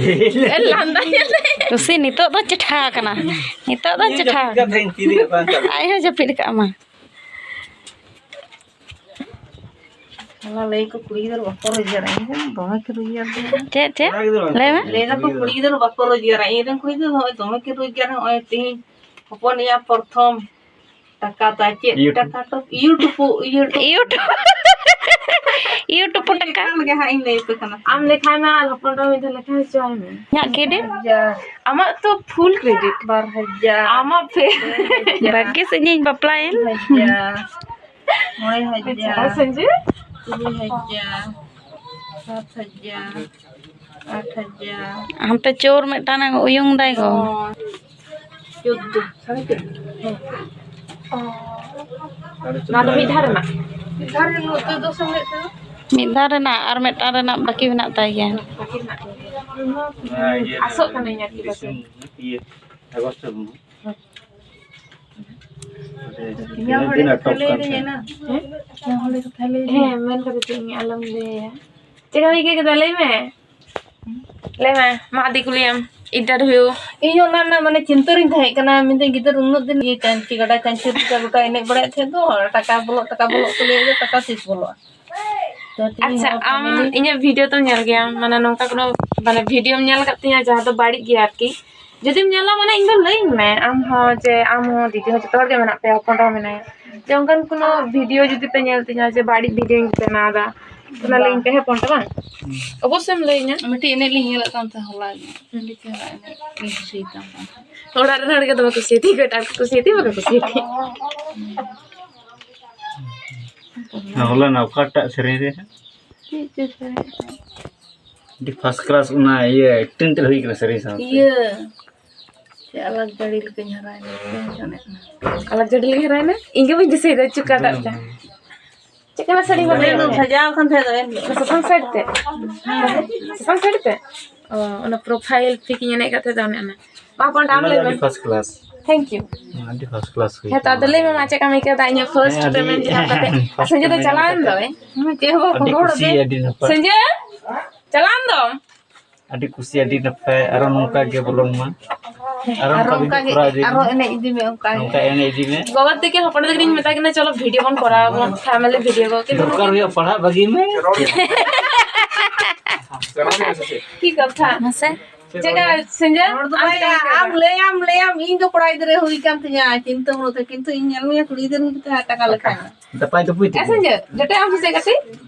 ᱞᱟᱸᱫᱟᱭᱟᱞᱮ᱾ ᱠᱩᱥᱤ, ᱱᱤᱛᱚᱜ ᱫᱚ ᱪᱮᱴᱷᱟ ᱟᱠᱟᱱᱟ᱾ ᱱᱤᱛᱚᱜ ᱫᱚ ᱤᱧ ᱪᱮᱴᱷᱟ ᱡᱟᱹᱯᱤᱫ ᱠᱟᱱ ᱟᱠᱟᱱᱟ᱾ ᱛᱟᱦᱮᱸᱧ, ᱛᱤᱨᱮ ᱵᱟᱝ ᱪᱟᱞᱟᱜᱼᱟ᱾ ᱟᱡ ᱦᱚᱸ ᱡᱟᱹᱯᱤᱫ ᱠᱟᱜ ᱢᱟ᱾ ᱚᱱᱟ ᱞᱟᱹᱭ ᱠᱚ ᱠᱩᱲᱤ ᱜᱤᱫᱽᱨᱟᱹ ᱵᱟᱠᱚ ᱨᱳᱡᱽᱜᱟᱨᱟ, ᱤᱧ ᱫᱚ ᱫᱚᱢᱮ ᱠᱚ ᱨᱳᱡᱽᱜᱟᱨ ᱜᱮᱭᱟ᱾ ᱪᱮᱫ, ᱪᱮᱫ? ᱠᱚᱲᱟ ᱜᱤᱫᱽᱨᱟᱹ ᱵᱟᱝ ᱞᱟᱹᱭ ᱢᱮ᱾ ᱠᱚ ᱞᱟᱹᱭ ᱫᱟᱠᱚ ᱨᱳᱡᱽᱜᱟᱨᱟ᱾ ᱠᱩᱲᱤ ᱜᱤᱫᱽᱨᱟᱹ ᱵᱟᱠᱚ ᱨᱳᱡᱽᱜᱟᱨᱟ, ᱤᱧ ᱨᱮᱱ ᱠᱩᱲᱤ ᱜᱤᱫᱽᱨᱟᱹ ᱫᱚ ᱱᱚᱜᱼᱚᱭ ᱫᱚᱢᱮ ᱠᱤᱱ ᱨᱳᱡᱽᱜᱟᱨᱟ, ᱱᱚᱜᱼᱚᱭ ᱛᱮᱦᱮᱧ ᱦᱚᱯᱚᱱ ᱮᱨᱟ ᱯᱨᱚᱛᱷᱚᱢ ᱴᱟᱠᱟ ᱛᱟᱭ, ᱪᱮᱫ YouTube᱾ ᱴᱟᱠᱟ ᱛᱚ? YouTube, YouTube᱾ YouTube᱾ YouTube ᱟᱹᱰᱤ ᱴᱟᱠᱟ᱾ ᱞᱮᱠᱟᱱ ᱜᱮ ᱦᱟᱸᱜ ᱤᱧ ᱞᱟᱹᱭ ᱟᱯᱮ ᱠᱟᱱᱟ᱾ ᱟᱢ ᱞᱮᱠᱷᱟᱭ ᱢᱮ ᱟᱨ ᱦᱚᱯᱚᱱ ᱮᱨᱟ ᱢᱤᱫ ᱫᱷᱟᱣ ᱞᱮᱠᱷᱟ ᱦᱚᱪᱚᱭ ᱢᱮ᱾ ᱤᱧᱟᱹᱜ credit? ᱦᱟᱡᱟᱨ᱾ ᱟᱢᱟᱜ ᱛᱚ full credit᱾ ᱵᱟᱨ ᱦᱟᱡᱟᱨ᱾ ᱟᱢᱟᱜ ᱯᱷᱮ-, ᱯᱮ ᱦᱟᱡᱟᱨ᱾ ᱵᱟᱠᱤ ᱥᱮᱫ ᱤᱧ ᱵᱟᱯᱞᱟᱭᱮᱱ᱾ ᱯᱮ ᱦᱟᱡᱟᱨ᱾ ᱢᱚᱬᱮ ᱦᱟᱡᱟᱨ᱾ ᱟᱪᱪᱷᱟ, ᱥᱚᱧᱡᱩ? ᱛᱩᱨᱩᱭ ᱦᱟᱡᱟᱨ᱾ ᱥᱟᱛ ᱦᱟᱡᱟᱨ᱾ ᱟᱴ ᱦᱟᱡᱟᱨ᱾ ᱦᱟᱱᱛᱮ ᱪᱳᱨ ᱢᱤᱫᱴᱟᱝ ᱮ ᱩᱭᱩᱝ ᱫᱟᱭ ᱜᱚ᱾ ᱱᱚᱭ᱾ ᱪᱳᱫᱫᱳ, ᱥᱟᱲᱮ ᱪᱳᱫᱫᱳ᱾ ᱦᱮᱸ᱾ ᱱᱚᱣᱟ ᱫᱚ ᱢᱤᱫ ᱫᱷᱟᱣ ᱨᱮᱱᱟᱜ? ᱢᱤᱫ ᱫᱷᱟᱣ ᱨᱮ ᱱᱚᱛᱮ ᱫᱚ ᱥᱮ ᱢᱤᱫ ᱫᱷᱟᱣ? ᱢᱤᱫ ᱫᱷᱟᱣ ᱨᱮᱱᱟᱜ ᱟᱨ ᱢᱤᱫᱴᱟᱝ ᱨᱮᱱᱟᱜ ᱵᱟᱹᱠᱤ ᱢᱮᱱᱟᱜ ᱛᱟᱭ ᱜᱮᱭᱟ᱾ ᱵᱟᱹᱠᱤ ᱢᱮᱱᱟᱜ ᱛᱟᱭ ᱜᱮᱭᱟ᱾ ᱟᱥᱚᱜ ᱠᱟᱹᱱᱟᱹᱧ ᱟᱨᱠᱤ ᱯᱟᱪᱮ᱾ ᱤᱭᱟᱹ, ᱟᱜᱚᱥᱴ ᱨᱮᱱᱟᱜ᱾ ᱛᱤᱱᱟᱹᱜ ᱫᱤᱱ ᱟᱴᱚᱠ ᱠᱟᱱ ᱛᱟᱦᱮᱸᱱ? ᱦᱮᱸ? ᱦᱮᱸ, ᱢᱮᱱ ᱠᱟᱫᱮ ᱛᱟᱦᱮᱸᱧ ᱟᱞᱚᱢ ᱞᱟᱹᱭᱟ᱾ ᱪᱮᱫ ᱮᱢ ᱟᱹᱭᱠᱟᱹᱣ ᱠᱮᱫᱟ ᱞᱟᱹᱭ ᱢᱮ? ᱞᱟᱹᱭ ᱢᱮ, ᱢᱟ ᱟᱹᱰᱤ ᱠᱩᱞᱤᱭᱟᱢ, interview᱾ ᱤᱧ ᱦᱚᱸ ᱚᱱᱟ ᱨᱮᱱᱟᱜ ᱢᱟᱱᱮ ᱪᱤᱱᱛᱟᱹ ᱨᱤᱧ ᱛᱟᱦᱮᱸ ᱠᱟᱱᱟ, ᱢᱮᱱᱫᱟᱹᱧ ᱜᱤᱫᱟᱹᱨ ᱩᱱᱟᱹᱜ ᱫᱤᱱ ᱤᱭᱟᱹ ᱪᱟᱧᱪᱤ ᱜᱟᱰᱟ ᱪᱟᱧᱪᱤ ᱨᱮ ᱜᱚᱴᱟ ᱮᱱᱮᱡ ᱵᱟᱲᱟᱭᱮᱫ ᱛᱟᱦᱮᱸᱫ ᱫᱚ, ᱴᱟᱠᱟ ᱵᱚᱞᱚᱜ, ᱴᱟᱠᱟ ᱵᱚᱞᱚᱜ ᱛᱮ ᱞᱟᱹᱭ ᱫᱚ ᱴᱟᱠᱟ ᱛᱤᱥ ᱵᱚᱞᱚᱜᱼᱟ? ᱛᱚ ᱛᱮᱦᱮᱧ ᱟᱪᱪᱷᱟ, ᱦᱚᱸ ᱟᱢ family ᱤᱧᱟᱹᱜ video ᱛᱚᱢ ᱧᱮᱞ ᱜᱮᱭᱟ, ᱢᱟᱱᱮ ᱱᱚᱝᱠᱟ ᱠᱳᱱᱳ, ᱢᱟᱱᱮ videoᱢ ᱧᱮᱞ ᱟᱠᱟᱫ ᱛᱤᱧᱟ ᱡᱟᱦᱟᱸ ᱫᱚ ᱵᱟᱹᱲᱤᱡ ᱜᱮᱭᱟ ᱟᱨᱠᱤ? ᱡᱩᱫᱤᱢ ᱧᱮᱞᱟ ᱢᱟᱱᱮ ᱤᱧ ᱫᱚ ᱞᱟᱹᱭᱟᱹᱧ ᱢᱮ, ᱟᱢ ᱦᱚᱸ ᱡᱮ ᱟᱢ ᱦᱚᱸ ᱫᱤᱫᱤ ᱦᱚᱸ ᱡᱚᱛᱚ ᱦᱚᱲ ᱜᱮ ᱢᱮᱱᱟᱜ ᱯᱮᱭᱟ, ᱦᱚᱯᱚᱱ ᱦᱚᱸ ᱢᱮᱱᱟᱭᱟ, ᱡᱮ ᱚᱱᱠᱟᱱ ᱠᱳᱱᱳ video ᱡᱩᱫᱤ ᱯᱮ ᱧᱮᱞ ᱛᱤᱧᱟ ᱡᱮ ᱵᱟᱹᱲᱤᱡ videoᱧ ᱵᱮᱱᱟᱣ ᱮᱫᱟ, ᱚᱱᱟ ᱞᱟᱹᱭᱟᱹᱧ ᱯᱮ, ᱦᱮᱸ ᱯᱚᱱᱴᱟ ᱵᱟᱝ? ᱦᱩᱸ᱾ ᱚᱵᱚᱥᱥᱳᱭᱮᱢ ᱞᱟᱹᱭᱟᱹᱧᱟ᱾ ᱢᱤᱫᱴᱤᱡ ᱮᱱᱮᱡ ᱞᱤᱧ ᱧᱮᱞᱮᱫ ᱠᱟᱱ ᱛᱟᱦᱮᱸᱫ ᱦᱚᱞᱟ ᱜᱮ, ᱟᱹᱰᱤ ᱪᱮᱦᱨᱟ ᱮᱱᱮᱡ ᱞᱤᱧ ᱠᱩᱥᱤᱭᱟᱛᱟᱢ ᱠᱟᱱ ᱛᱟᱦᱮᱸᱫ᱾ ᱚᱲᱟᱜ ᱨᱮᱱ ᱦᱚᱲ ᱜᱮ ᱫᱚᱢᱮ ᱠᱩᱥᱤᱭᱟᱛᱤᱧ, ᱮᱴᱟᱜ ᱠᱚ ᱠᱩᱥᱤᱭᱟᱛᱤᱧ, ᱵᱟᱠᱚ ᱠᱩᱥᱤᱭᱟᱛᱤᱧ᱾ ᱦᱚᱞᱟᱱᱟᱜ ᱚᱠᱟᱴᱟᱜ ᱥᱮᱨᱮᱧ ᱨᱮ? ᱪᱮᱫ ᱪᱚ ᱥᱮᱨᱮᱧ? ᱟᱹᱰᱤ first class ᱚᱱᱟ ᱤᱭᱟᱹ acting ᱛᱮ ᱦᱩᱭ ᱠᱟᱱᱟ ᱥᱮᱨᱮᱧ ᱥᱟᱶᱛᱮ᱾ ᱤᱭᱟᱹ, ᱪᱮᱫ ᱟᱞᱟᱜᱽ ᱡᱟᱹᱲᱤ ᱞᱮᱠᱟᱧ ᱦᱟᱨᱟᱭᱮᱱᱟ, ᱪᱮᱫ ᱪᱚ ᱮᱱᱮᱡ ᱠᱟᱱᱟ᱾ ᱟᱞᱟᱜᱽ ᱡᱟᱹᱲᱤ ᱞᱮᱠᱟᱧ ᱦᱟᱨᱟᱭᱮᱱᱟ? ᱤᱧ ᱜᱮ ᱵᱟᱹᱧ ᱫᱤᱥᱟᱹᱭᱮᱫᱟ ᱪᱚ ᱚᱠᱟᱴᱟᱜ ᱪᱚ᱾ ᱵᱟᱝ, ᱵᱟᱝ᱾ ᱪᱮᱫ ᱠᱟᱱᱟ ᱥᱟᱹᱲᱤ ᱵᱟᱸᱫᱮ ᱠᱟᱱᱟ? ᱥᱟᱡᱟᱣ ᱠᱟᱱ ᱛᱟᱦᱮᱸ ᱫᱚ ᱮᱱ ᱦᱤᱞᱳᱜ᱾ ᱥᱟᱥᱟᱝ ᱥᱟᱹᱲᱤ ᱛᱮ? ᱥᱟᱥᱟᱝ ᱥᱟᱹᱲᱤ ᱛᱮ? ᱚ, ᱚᱱᱟ profile pic ᱤᱧ ᱮᱱᱮᱡ ᱠᱟᱜ ᱛᱟᱦᱮᱸ ᱫᱚ, ᱚᱱᱮ ᱚᱱᱟ᱾ ᱵᱟᱯᱚᱱ ᱟᱢ ᱞᱟᱹᱭ ᱢᱮ᱾ First class. Thank you. ᱟᱹᱰᱤ first class ᱦᱩᱭ ᱦᱮᱸ, ᱛᱚ ᱟᱫᱚ ᱞᱟᱹᱭ ᱢᱮ ᱢᱟ, ᱪᱮᱫ ᱠᱟᱢ ᱟᱹᱭᱠᱟᱹᱣ ᱫᱟ ᱤᱧᱟᱹᱜ first ᱦᱮᱸ, ᱟᱹᱰᱤ payment ᱧᱟᱢ ᱠᱟᱛᱮ? first ᱥᱟᱹᱧᱡᱟᱹ ᱫᱚ payment ᱪᱟᱞᱟᱣᱮᱱ ᱠᱟᱛᱮ ᱫᱚᱭ᱾ ᱦᱮᱸ, ᱪᱮᱫ ᱦᱚᱸ ᱵᱟᱠᱚ ᱟᱹᱰᱤ ᱨᱚᱲ ᱠᱩᱥᱤ, ᱫᱟᱭ᱾ ᱟᱹᱰᱤ ᱱᱟᱯᱟᱭ᱾ ᱥᱟᱹᱧᱡᱟᱹ, ᱪᱟᱞᱟᱣᱮᱱ ᱫᱚᱢ᱾ ᱟᱹᱰᱤ ᱠᱩᱥᱤ, ᱟᱹᱰᱤ ᱱᱟᱯᱟᱭ, ᱟᱨᱚ ᱱᱚᱝᱠᱟ ᱜᱮ ᱵᱚᱞᱚᱱ ᱢᱟ᱾ ᱟᱨᱚ ᱟᱨᱚ ᱚᱱᱠᱟ ᱚᱱᱠᱟ ᱜᱮ ᱜᱮ, ᱠᱚᱨᱟᱣ ᱤᱫᱤ ᱟᱨᱚ ᱢᱮ᱾ ᱮᱱᱮᱡ ᱤᱫᱤ ᱢᱮ ᱚᱱᱠᱟ ᱜᱮ᱾ ᱱᱚᱝᱠᱟ ᱮᱱᱮᱡ ᱤᱫᱤ ᱢᱮ᱾ ᱜᱚᱜᱚ ᱛᱟᱹᱠᱤᱱ ᱦᱚᱯᱚᱱ ᱛᱟᱹᱠᱤᱱ ᱢᱮᱛᱟ ᱠᱤᱱᱟ, ᱪᱚᱞᱚ video ᱵᱚᱱ ᱠᱚᱨᱟᱣᱟ, ᱵᱚᱱ family video ᱠᱚ᱾ ᱠᱤᱱᱛᱩ ᱫᱚᱨᱠᱟᱨ ᱦᱩᱭᱩᱜᱼᱟ, ᱯᱟᱲᱦᱟᱜ ᱵᱟᱹᱜᱤ ᱢᱮ᱾ ᱪᱮᱫ ᱠᱟᱛᱷᱟ? ᱢᱟᱥᱮ᱾ ᱪᱮᱫ ᱠᱟ ᱥᱮᱸᱡᱟ? ᱨᱚᱲ ᱫᱚ ᱵᱟᱭ ᱞᱟᱹᱭᱟ, ᱟᱢ ᱞᱟᱹᱭᱟᱢ, ᱞᱟᱹᱭᱟᱢ, ᱤᱧ ᱫᱚ ᱠᱚᱲᱟ ᱜᱤᱫᱽᱨᱟᱹ ᱦᱩᱭ ᱠᱟᱱ ᱛᱤᱧᱟ, ᱪᱤᱱᱛᱟᱹ ᱵᱷᱟᱵᱽᱱᱟ ᱛᱮ, ᱠᱤᱱᱛᱩ ᱤᱧ ᱧᱮᱞ ᱢᱮᱭᱟ, ᱠᱩᱲᱤ ᱜᱤᱫᱽᱨᱟᱹ ᱦᱩᱭ ᱠᱟᱛᱮ ᱦᱟᱡᱟᱨ ᱴᱟᱠᱟ ᱞᱮᱠᱷᱟᱭ ᱢᱮ᱾ ᱫᱟᱯᱟᱭ ᱫᱟᱯᱩᱭ ᱛᱮ᱾ ᱮ ᱥᱮᱸᱡᱟ, ᱡᱚᱴᱮᱫ ᱟᱢ ᱥᱮ ᱪᱮᱫ ᱠᱟᱹᱴᱤᱡ?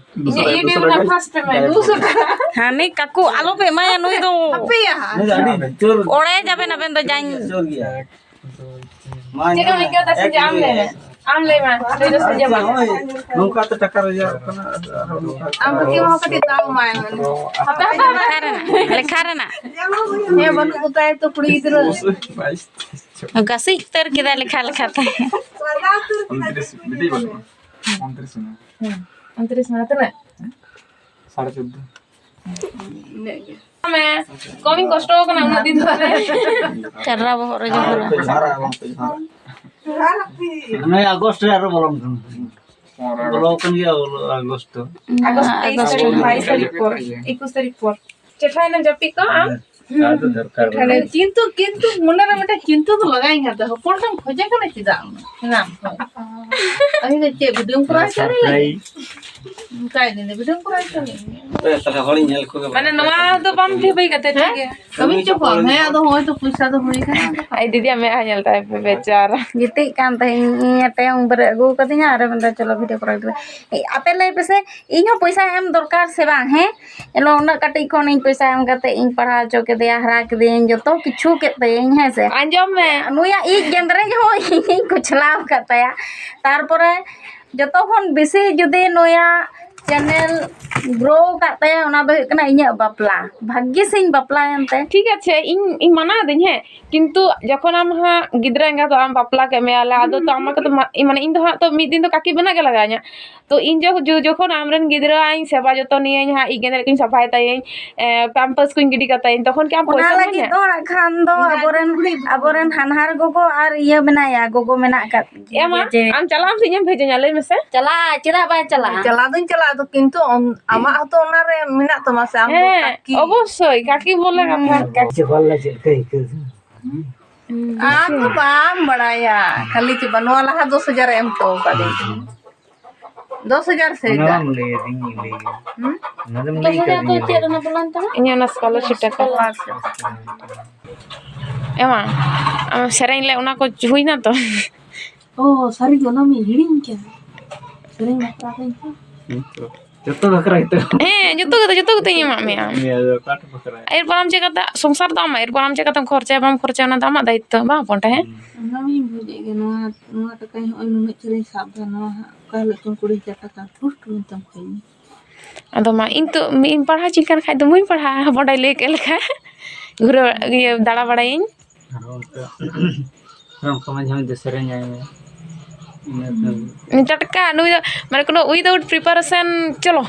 ᱤᱧᱟᱹᱜ YouTube ᱨᱮᱱᱟᱜ first payment, ᱫᱩᱥᱚ ᱴᱟᱠᱟ᱾ ᱦᱟᱹᱱᱤ ᱠᱟᱠᱩ ᱟᱞᱚ ᱯᱮ ᱮᱢᱟᱭᱟ, ᱱᱩᱭ ᱫᱚ ᱦᱟᱯᱮᱭᱟ ᱦᱟᱸᱜ᱾ ᱱᱩᱭ ᱫᱚ ᱟᱹᱰᱤ ᱡᱳᱨ ᱚᱲᱮ ᱡᱟᱵᱮᱱ ᱟᱵᱮᱱ ᱫᱚ ᱡᱟᱧ ᱡᱳᱨ ᱜᱮᱭᱟ᱾ ᱪᱮᱫ ᱮᱢ ᱟᱹᱭᱠᱟᱹᱣ ᱫᱟ ᱥᱮ ᱡᱮ ᱟᱢ ᱞᱟᱹᱭ ᱢᱮ? ᱟᱢ ᱞᱟᱹᱭ ᱢᱮ, ᱱᱩᱭ ᱫᱚ ᱥᱮ ᱡᱮ ᱵᱟᱝ? ᱱᱚᱜᱼᱚᱭ ᱱᱚᱝᱠᱟ ᱛᱮ ᱴᱟᱠᱟ ᱨᱳᱡᱽᱜᱟᱨᱚᱜ ᱠᱟᱱᱟ, ᱟᱨ ᱟᱨᱦᱚᱸ ᱱᱚᱝᱠᱟ ᱟᱢ ᱠᱟᱹᱴᱤᱡ ᱦᱚᱸ ᱠᱟᱹᱴᱤᱡ ᱫᱟᱣ ᱮᱢᱟᱭ ᱢᱮ᱾ ᱦᱟᱯᱮ, ᱦᱟᱯᱮ, ᱦᱟᱯᱮ᱾ ᱞᱮᱠᱷᱟ ᱨᱮᱱᱟᱜ, ᱞᱮᱠᱷᱟ ᱨᱮᱱᱟᱜ᱾ ᱦᱮᱸ, ᱵᱟᱹᱱᱩᱜ ᱠᱚᱛᱟᱭ ᱛᱚ ᱠᱩᱲᱤ ᱜᱤᱫᱽᱨᱟᱹ᱾ ᱜᱟᱥᱤ ᱩᱛᱟᱹᱨ ᱠᱮᱫᱟᱭ ᱞᱮᱠᱷᱟ ᱞᱮᱠᱷᱟ ᱛᱮ᱾ ᱩᱱᱛᱨᱤᱥ, ᱵᱤᱴᱤ ᱵᱟᱹᱱᱩᱜᱼᱟ᱾ ᱩᱱᱛᱨᱤᱥ ᱢᱮᱱᱟᱜᱼᱟ᱾ ᱦᱩᱸ, ᱩᱱᱛᱨᱤᱥ ᱢᱮᱱᱟᱜᱼᱟ, ᱛᱤᱱᱟᱹᱜ? ᱥᱟᱲᱮ ᱪᱳᱫᱫᱳ᱾ ᱤᱱᱟᱹᱜ ᱜᱮ᱾ ᱢᱮ, ᱠᱚᱢᱤᱧ ᱠᱚᱥᱴᱚ ᱟᱠᱟᱱᱟ ᱩᱱᱟᱹᱜ ᱫᱤᱱ ᱫᱚ᱾ ᱪᱟᱨᱟ ᱵᱚᱦᱚᱜ ᱨᱮ ᱡᱚᱦᱚᱲᱟ᱾ ᱱᱚᱜᱼᱚᱭ ᱟᱜᱚᱥᱴ ᱨᱮ ᱟᱨᱚ ᱵᱚᱞᱚᱱ ᱠᱟᱱᱟ᱾ ᱵᱚᱞᱚ ᱟᱠᱟᱱ ᱜᱮᱭᱟ, ᱵᱚᱞᱚ ᱟᱜᱚᱥᱴ ᱫᱚ᱾ ᱟᱜᱚᱥᱴ ᱛᱮᱭᱤᱥ ᱛᱟᱹᱨᱤᱠᱷ, ᱵᱟᱭᱤᱥ ᱛᱟᱹᱨᱤᱠᱷ ᱯᱚᱨ, ᱮᱠᱩᱥ ᱛᱟᱹᱨᱤᱠᱷ ᱯᱚᱨ᱾ ᱪᱮᱴᱷᱟᱭᱮᱱᱟᱢ ᱡᱟᱹᱯᱤᱫ ᱠᱚᱜ ᱟᱢ? ᱦᱮᱸ, ᱟᱫᱚ ᱫᱚᱨᱠᱟᱨ ᱵᱟᱹᱱᱩᱜ᱾ ᱠᱤᱱᱛᱩ, ᱠᱤᱱᱛᱩ ᱢᱚᱱᱮ ᱨᱮ ᱢᱤᱫᱴᱮᱱ ᱪᱤᱱᱛᱟᱹ ᱫᱚ ᱞᱟᱜᱟᱭᱤᱧ ᱠᱟᱱ ᱛᱟᱦᱮᱸ, ᱦᱚᱯᱚᱱ ᱴᱷᱮᱱ ᱠᱷᱚᱡᱮ ᱠᱟᱱᱟ ᱪᱮᱫᱟᱜ ᱩᱱᱟᱹᱜ? ᱦᱮᱱᱟᱢ ᱠᱷᱚᱡ᱾ ᱟᱹᱞᱤᱧ ᱫᱚ ᱪᱮᱫ video ᱠᱚᱨᱟᱣ ᱦᱚᱪᱚ ᱞᱤᱧ? ᱥᱟᱨᱯᱨᱟᱭᱤᱡᱽ᱾ ᱚᱱᱠᱟᱭ ᱫᱤᱧ ᱫᱚ video ᱠᱚᱨᱟᱣ ᱦᱚᱪᱚ ᱞᱤᱧ᱾ ᱛᱟᱦᱞᱮ ᱦᱚᱲᱤᱧ ᱧᱮᱞ ᱠᱚᱜᱮ ᱢᱟᱱᱮ ᱵᱟᱝ᱾ ᱱᱚᱣᱟ ᱫᱚ ᱵᱟᱢ ᱴᱷᱤᱠᱟᱹᱭ ᱠᱟᱛᱮ, ᱴᱷᱤᱠ ᱜᱮᱭᱟ᱾ ᱠᱟᱹᱢᱤ ᱪᱚ ᱠᱚᱢ, ᱦᱮᱸ, ᱟᱫᱚ ᱦᱚᱸᱜᱼᱚᱭ ᱛᱚ ᱯᱚᱭᱥᱟ ᱫᱚ ᱦᱩᱭ ᱠᱟᱱᱟ᱾ ᱟᱡ ᱫᱤᱫᱤᱭᱟᱜ ᱢᱮᱫᱦᱟ ᱧᱮᱞ ᱛᱟᱭ ᱯᱮ, ᱵᱮᱪᱟᱨᱟ᱾ ᱜᱤᱛᱤᱡ ᱠᱟᱱ ᱛᱟᱦᱮᱸᱧ, ᱤᱧ ᱟᱛᱮ ᱩᱱ ᱵᱮᱨᱮᱫ ᱟᱹᱜᱩ ᱠᱟᱫᱤᱧᱟ ᱟᱨᱮ ᱢᱮᱱᱫᱟ, "ᱪᱚᱞᱚ video ᱠᱚᱨᱟᱣ ᱠᱮᱫᱟ᱾" ᱮ, ᱟᱯᱮ ᱞᱟᱹᱭ ᱯᱮᱥᱮ, ᱤᱧ ᱦᱚᱸ ᱯᱚᱭᱥᱟ ᱮᱢ ᱫᱚᱨᱠᱟᱨ ᱥᱮ ᱵᱟᱝ? ᱦᱮᱸ, ᱮᱱᱦᱤᱞᱳᱜ ᱩᱱᱟᱹᱜ ᱠᱟᱹᱴᱤᱡ ᱠᱷᱚᱱ ᱤᱧ ᱯᱚᱭᱥᱟ ᱮᱢ ᱠᱟᱛᱮ ᱤᱧ ᱯᱟᱲᱦᱟᱣ ᱦᱚᱪᱚ ᱠᱮᱫᱮᱭᱟ, ᱦᱟᱨᱟ ᱠᱮᱫᱮᱭᱟᱹᱧ, ᱡᱚᱛᱚ ᱠᱤᱪᱷᱩ ᱠᱮᱫ ᱛᱟᱭᱟᱹᱧ, ᱦᱮᱸ ᱥᱮ? ᱟᱸᱡᱚᱢ ᱢᱮ᱾ ᱱᱩᱭᱟᱜ ᱤᱡ ᱜᱮᱸᱫᱽᱨᱮᱡ ᱦᱚᱸ ᱤᱧᱤᱧ ᱠᱚᱪᱞᱟᱣ ᱟᱠᱟᱫ ᱛᱟᱭᱟ᱾ ᱛᱟᱨᱯᱚᱨᱮ ᱡᱚᱛᱚ ᱠᱷᱚᱱ ᱵᱮᱥᱤ ᱡᱩᱫᱤ ᱱᱩᱭᱟᱜ ᱪᱮᱱᱮᱞ ᱜᱨᱳ ᱟᱠᱟᱫ ᱛᱟᱭᱟ, ᱚᱱᱟ ᱫᱚ ᱦᱩᱭᱩᱜ ᱠᱟᱱᱟ ᱤᱧᱟᱹᱜ ᱵᱟᱯᱞᱟ᱾ ᱵᱷᱟᱜᱽᱜᱤᱥ ᱤᱧ ᱵᱟᱯᱞᱟᱭᱮᱱ ᱛᱮ᱾ ᱴᱷᱤᱠ ᱟᱪᱷᱮ, ᱤᱧ ᱤᱧ ᱢᱟᱱᱟᱣ ᱫᱟᱹᱧ, ᱦᱮᱸ, ᱠᱤᱱᱛᱩ ᱡᱚᱠᱷᱚᱱ ᱟᱢ ᱦᱟᱸᱜ ᱜᱤᱫᱽᱨᱟᱹ ᱮᱸᱜᱟᱛᱚᱜ ᱟᱢ, ᱵᱟᱯᱞᱟ ᱠᱮᱫ ᱢᱮᱭᱟ ᱞᱮ, ᱟᱫᱚ ᱛᱚ ᱟᱢ ᱠᱟᱛᱮ ᱢᱟᱱᱮ ᱤᱧ ᱫᱚ ᱦᱟᱸᱜ ᱛᱚ ᱢᱤᱫ ᱫᱤᱱ ᱫᱚ ᱠᱟᱹᱠᱤ ᱵᱮᱱᱟᱜ ᱜᱮ ᱞᱟᱜᱟᱣ ᱤᱧᱟ᱾ ᱛᱚ ᱤᱧ ᱡᱚ- ᱡᱚ- ᱡᱚᱠᱷᱚᱱ ᱟᱢᱨᱮᱱ ᱜᱤᱫᱽᱨᱟᱹ ᱤᱧ ᱥᱮᱵᱟ ᱡᱚᱛᱚᱱᱤᱭᱟᱹᱧ ᱦᱟᱸᱜ, ᱤᱡ ᱜᱮᱸᱫᱨᱮᱡ ᱠᱚᱧ ᱥᱟᱯᱷᱟᱭ ᱛᱟᱭᱟᱹᱧ, ᱮ, ᱯᱟᱢᱯᱟᱥ ᱠᱚᱧ ᱜᱤᱰᱤ ᱠᱟᱛᱟᱭᱟᱹᱧ, ᱛᱚᱠᱷᱚᱱ ᱠᱤ ᱟᱢ ᱚᱱᱟ ᱯᱚᱭᱥᱟᱢ ᱞᱟᱹᱜᱤᱫ ᱤᱢᱟᱹᱧᱟ? ᱫᱚ ᱦᱟᱸᱜ ᱠᱷᱟᱱ ᱫᱚ ᱟᱵᱚᱨᱮᱱ ᱟᱵᱚᱨᱮᱱ ᱦᱟᱱᱦᱟᱨ ᱜᱚᱜᱚ ᱟᱨ ᱤᱭᱟᱹ ᱢᱮᱱᱟᱭᱟ, ᱜᱚᱜᱚ ᱢᱮᱱᱟᱜ ᱟᱠᱟᱫ ᱮ ᱢᱟ, ᱡᱮ ᱟᱢ ᱪᱟᱞᱟᱜ ᱟᱢ ᱥᱮ ᱤᱧᱮᱢ ᱵᱷᱮᱡᱟᱧᱟ? ᱞᱟᱹᱭ ᱢᱮᱥᱮ᱾ ᱪᱟᱞᱟᱜ, ᱪᱮᱫᱟᱜ ᱵᱟᱭ ᱪᱟᱞᱟᱜᱼᱟ? ᱪᱟᱞᱟᱣ ᱫᱚᱧ ᱪᱟᱞᱟᱜᱼᱟ, ᱟᱫᱚ ᱠᱤᱱᱛᱩ ᱟᱢ, ᱟᱢᱟᱜ ᱦᱚᱸᱛᱚ ᱚᱱᱟᱨᱮ ᱢᱮᱱᱟᱜ ᱛᱟᱢᱟ ᱥᱮ, ᱟᱢ ᱫᱚ ᱦᱮᱸ, ᱠᱟᱹᱠᱤ᱾ ᱚᱵᱚᱥᱥᱳᱭ, ᱠᱟᱹᱠᱤ ᱵᱚᱞᱮ ᱠᱟᱛᱷᱟ᱾ ᱦᱩᱸ᱾ ᱪᱮ ᱵᱟᱝ ᱞᱮ ᱪᱮᱫ ᱞᱮᱠᱟ ᱟᱹᱭᱠᱟᱹᱣ ᱫᱟ? ᱟᱢ ᱫᱚ ᱵᱟᱢ ᱵᱟᱲᱟᱭᱟ, ᱠᱷᱟᱹᱞᱤ ᱪᱮ ᱵᱟᱝ, ᱱᱚᱣᱟ ᱞᱟᱦᱟ ᱫᱚᱥ ᱦᱟᱡᱟᱨ ᱮ ᱮᱢ ᱦᱚᱴᱚ ᱟᱠᱟᱫᱤᱧ ᱛᱟᱦᱮᱸᱫ᱾ ᱫᱚᱥ ᱦᱟᱡᱟᱨ ᱥᱮ ᱚᱱᱟ ᱮᱴᱟᱜ? ᱵᱟᱢ ᱞᱟᱹᱭ ᱟᱹᱫᱤᱧ, ᱤᱧ ᱞᱟᱹᱭ ᱟᱢᱟ᱾ ᱚᱱᱟ ᱫᱚᱢ ᱞᱟᱹᱭ ᱫᱚᱥ ᱦᱟᱡᱟᱨ ᱫᱚ ᱠᱟᱹᱫᱤᱧᱟ᱾ ᱪᱮᱫ ᱨᱮᱱᱟᱜ ᱯᱞᱟᱱ ᱛᱟᱢᱟ? ᱤᱧᱟᱹᱜ ᱚᱱᱟ scholarship ᱴᱟᱠᱟ᱾ ᱮᱢᱟ, ᱟᱢ ᱥᱮᱨᱮᱧ ᱞᱮ, ᱚᱱᱟ ᱠᱚ ᱦᱩᱭᱱᱟ ᱛᱚ? ᱚ, ᱥᱟᱹᱨᱤ ᱜᱮ, ᱚᱱᱟ ᱢᱤᱧ ᱦᱤᱲᱤᱧ ᱠᱮᱫᱟ᱾ ᱥᱮᱨᱮᱧ ᱵᱟᱠᱷᱨᱟ ᱫᱚ ᱤᱧ ᱦᱚᱸ᱾ ᱦᱮᱸ ᱛᱚ᱾ ᱡᱚᱛᱚ ᱵᱟᱠᱷᱨᱟ ᱜᱮᱛᱚ᱾ ᱦᱮᱸ, ᱡᱚᱛᱚ ᱜᱮᱛᱚ, ᱡᱚᱛᱚ ᱜᱮᱛᱚᱧ ᱮᱢᱟᱜ ᱢᱮᱭᱟ᱾ ᱱᱤᱭᱟᱹ ᱫᱚ ᱚᱠᱟᱴᱟᱜ ᱵᱟᱠᱷᱨᱟ? ᱮᱨᱯᱚᱨ ᱟᱢ ᱪᱮᱠᱟᱛᱮ ᱥᱚᱝᱥᱟᱨ ᱫᱚ ᱟᱢᱟᱜ, ᱮᱨᱯᱚᱨ ᱟᱢ ᱪᱮᱠᱟᱛᱮᱢ ᱠᱷᱚᱨᱪᱟᱭᱟ, ᱵᱟᱢ ᱠᱷᱚᱨᱪᱟᱭᱟ, ᱚᱱᱟ ᱫᱚ ᱟᱢᱟᱜ ᱫᱟᱭᱤᱛᱛᱚ, ᱵᱟᱝ ᱦᱚᱯᱚᱱ ᱴᱷᱮᱱ? ᱦᱮᱸ᱾ ᱚᱱᱟ ᱢᱟᱧ ᱵᱩᱡᱮᱫ ᱜᱮ, ᱱᱚᱣᱟ, ᱱᱚᱣᱟ ᱴᱟᱠᱟᱧ ᱦᱚᱸᱜᱼᱚᱭ ᱱᱩᱱᱟᱹᱜ ᱪᱮᱦᱨᱟᱧ ᱥᱟᱵ ᱫᱟ, ᱱᱚᱣᱟ ᱦᱟᱸᱜ ᱚᱠᱟ ᱦᱤᱞᱳᱜ ᱪᱚᱝ ᱠᱩᱲᱤ ᱦᱟᱡᱟᱨ ᱴᱟᱠᱟ ᱯᱩᱥᱴ ᱢᱮᱱᱛᱮᱢ ᱠᱷᱚᱭ ᱢᱮ᱾ ᱟᱫᱚ ᱢᱟ, ᱤᱧ ᱛᱚ ᱢᱤᱫ ᱤᱧ ᱯᱟᱲᱦᱟᱣ ᱦᱚᱪᱚᱧ ᱠᱟᱱ ᱠᱷᱟᱡ ᱫᱚ ᱵᱟᱹᱧ ᱯᱟᱲᱦᱟᱜᱼᱟ, ᱦᱚᱯᱚᱱ ᱴᱷᱮᱱ ᱞᱟᱹᱭ ᱠᱮᱫ ᱞᱮᱠᱟ᱾ ᱜᱷᱩᱨᱟᱹ, ᱤᱭᱟᱹ, ᱫᱟᱬᱟ ᱵᱟᱲᱟᱭᱟᱹᱧ᱾ ᱟᱨ ᱚᱱᱠᱟ, ᱟᱨ ᱚᱱᱠᱟ ᱢᱟᱡᱷᱮ ᱢᱚᱫᱽᱫᱷᱮ ᱥᱮᱨᱮᱧᱟᱭ ᱢᱮ᱾ ᱤᱱᱟᱹ ᱠᱷᱟᱱ ᱴᱟᱴᱠᱟ ᱱᱩᱭ ᱫᱚ, ᱢᱟᱱᱮ, ᱠᱳᱱᱳ without preparation, ᱪᱚᱞᱚ,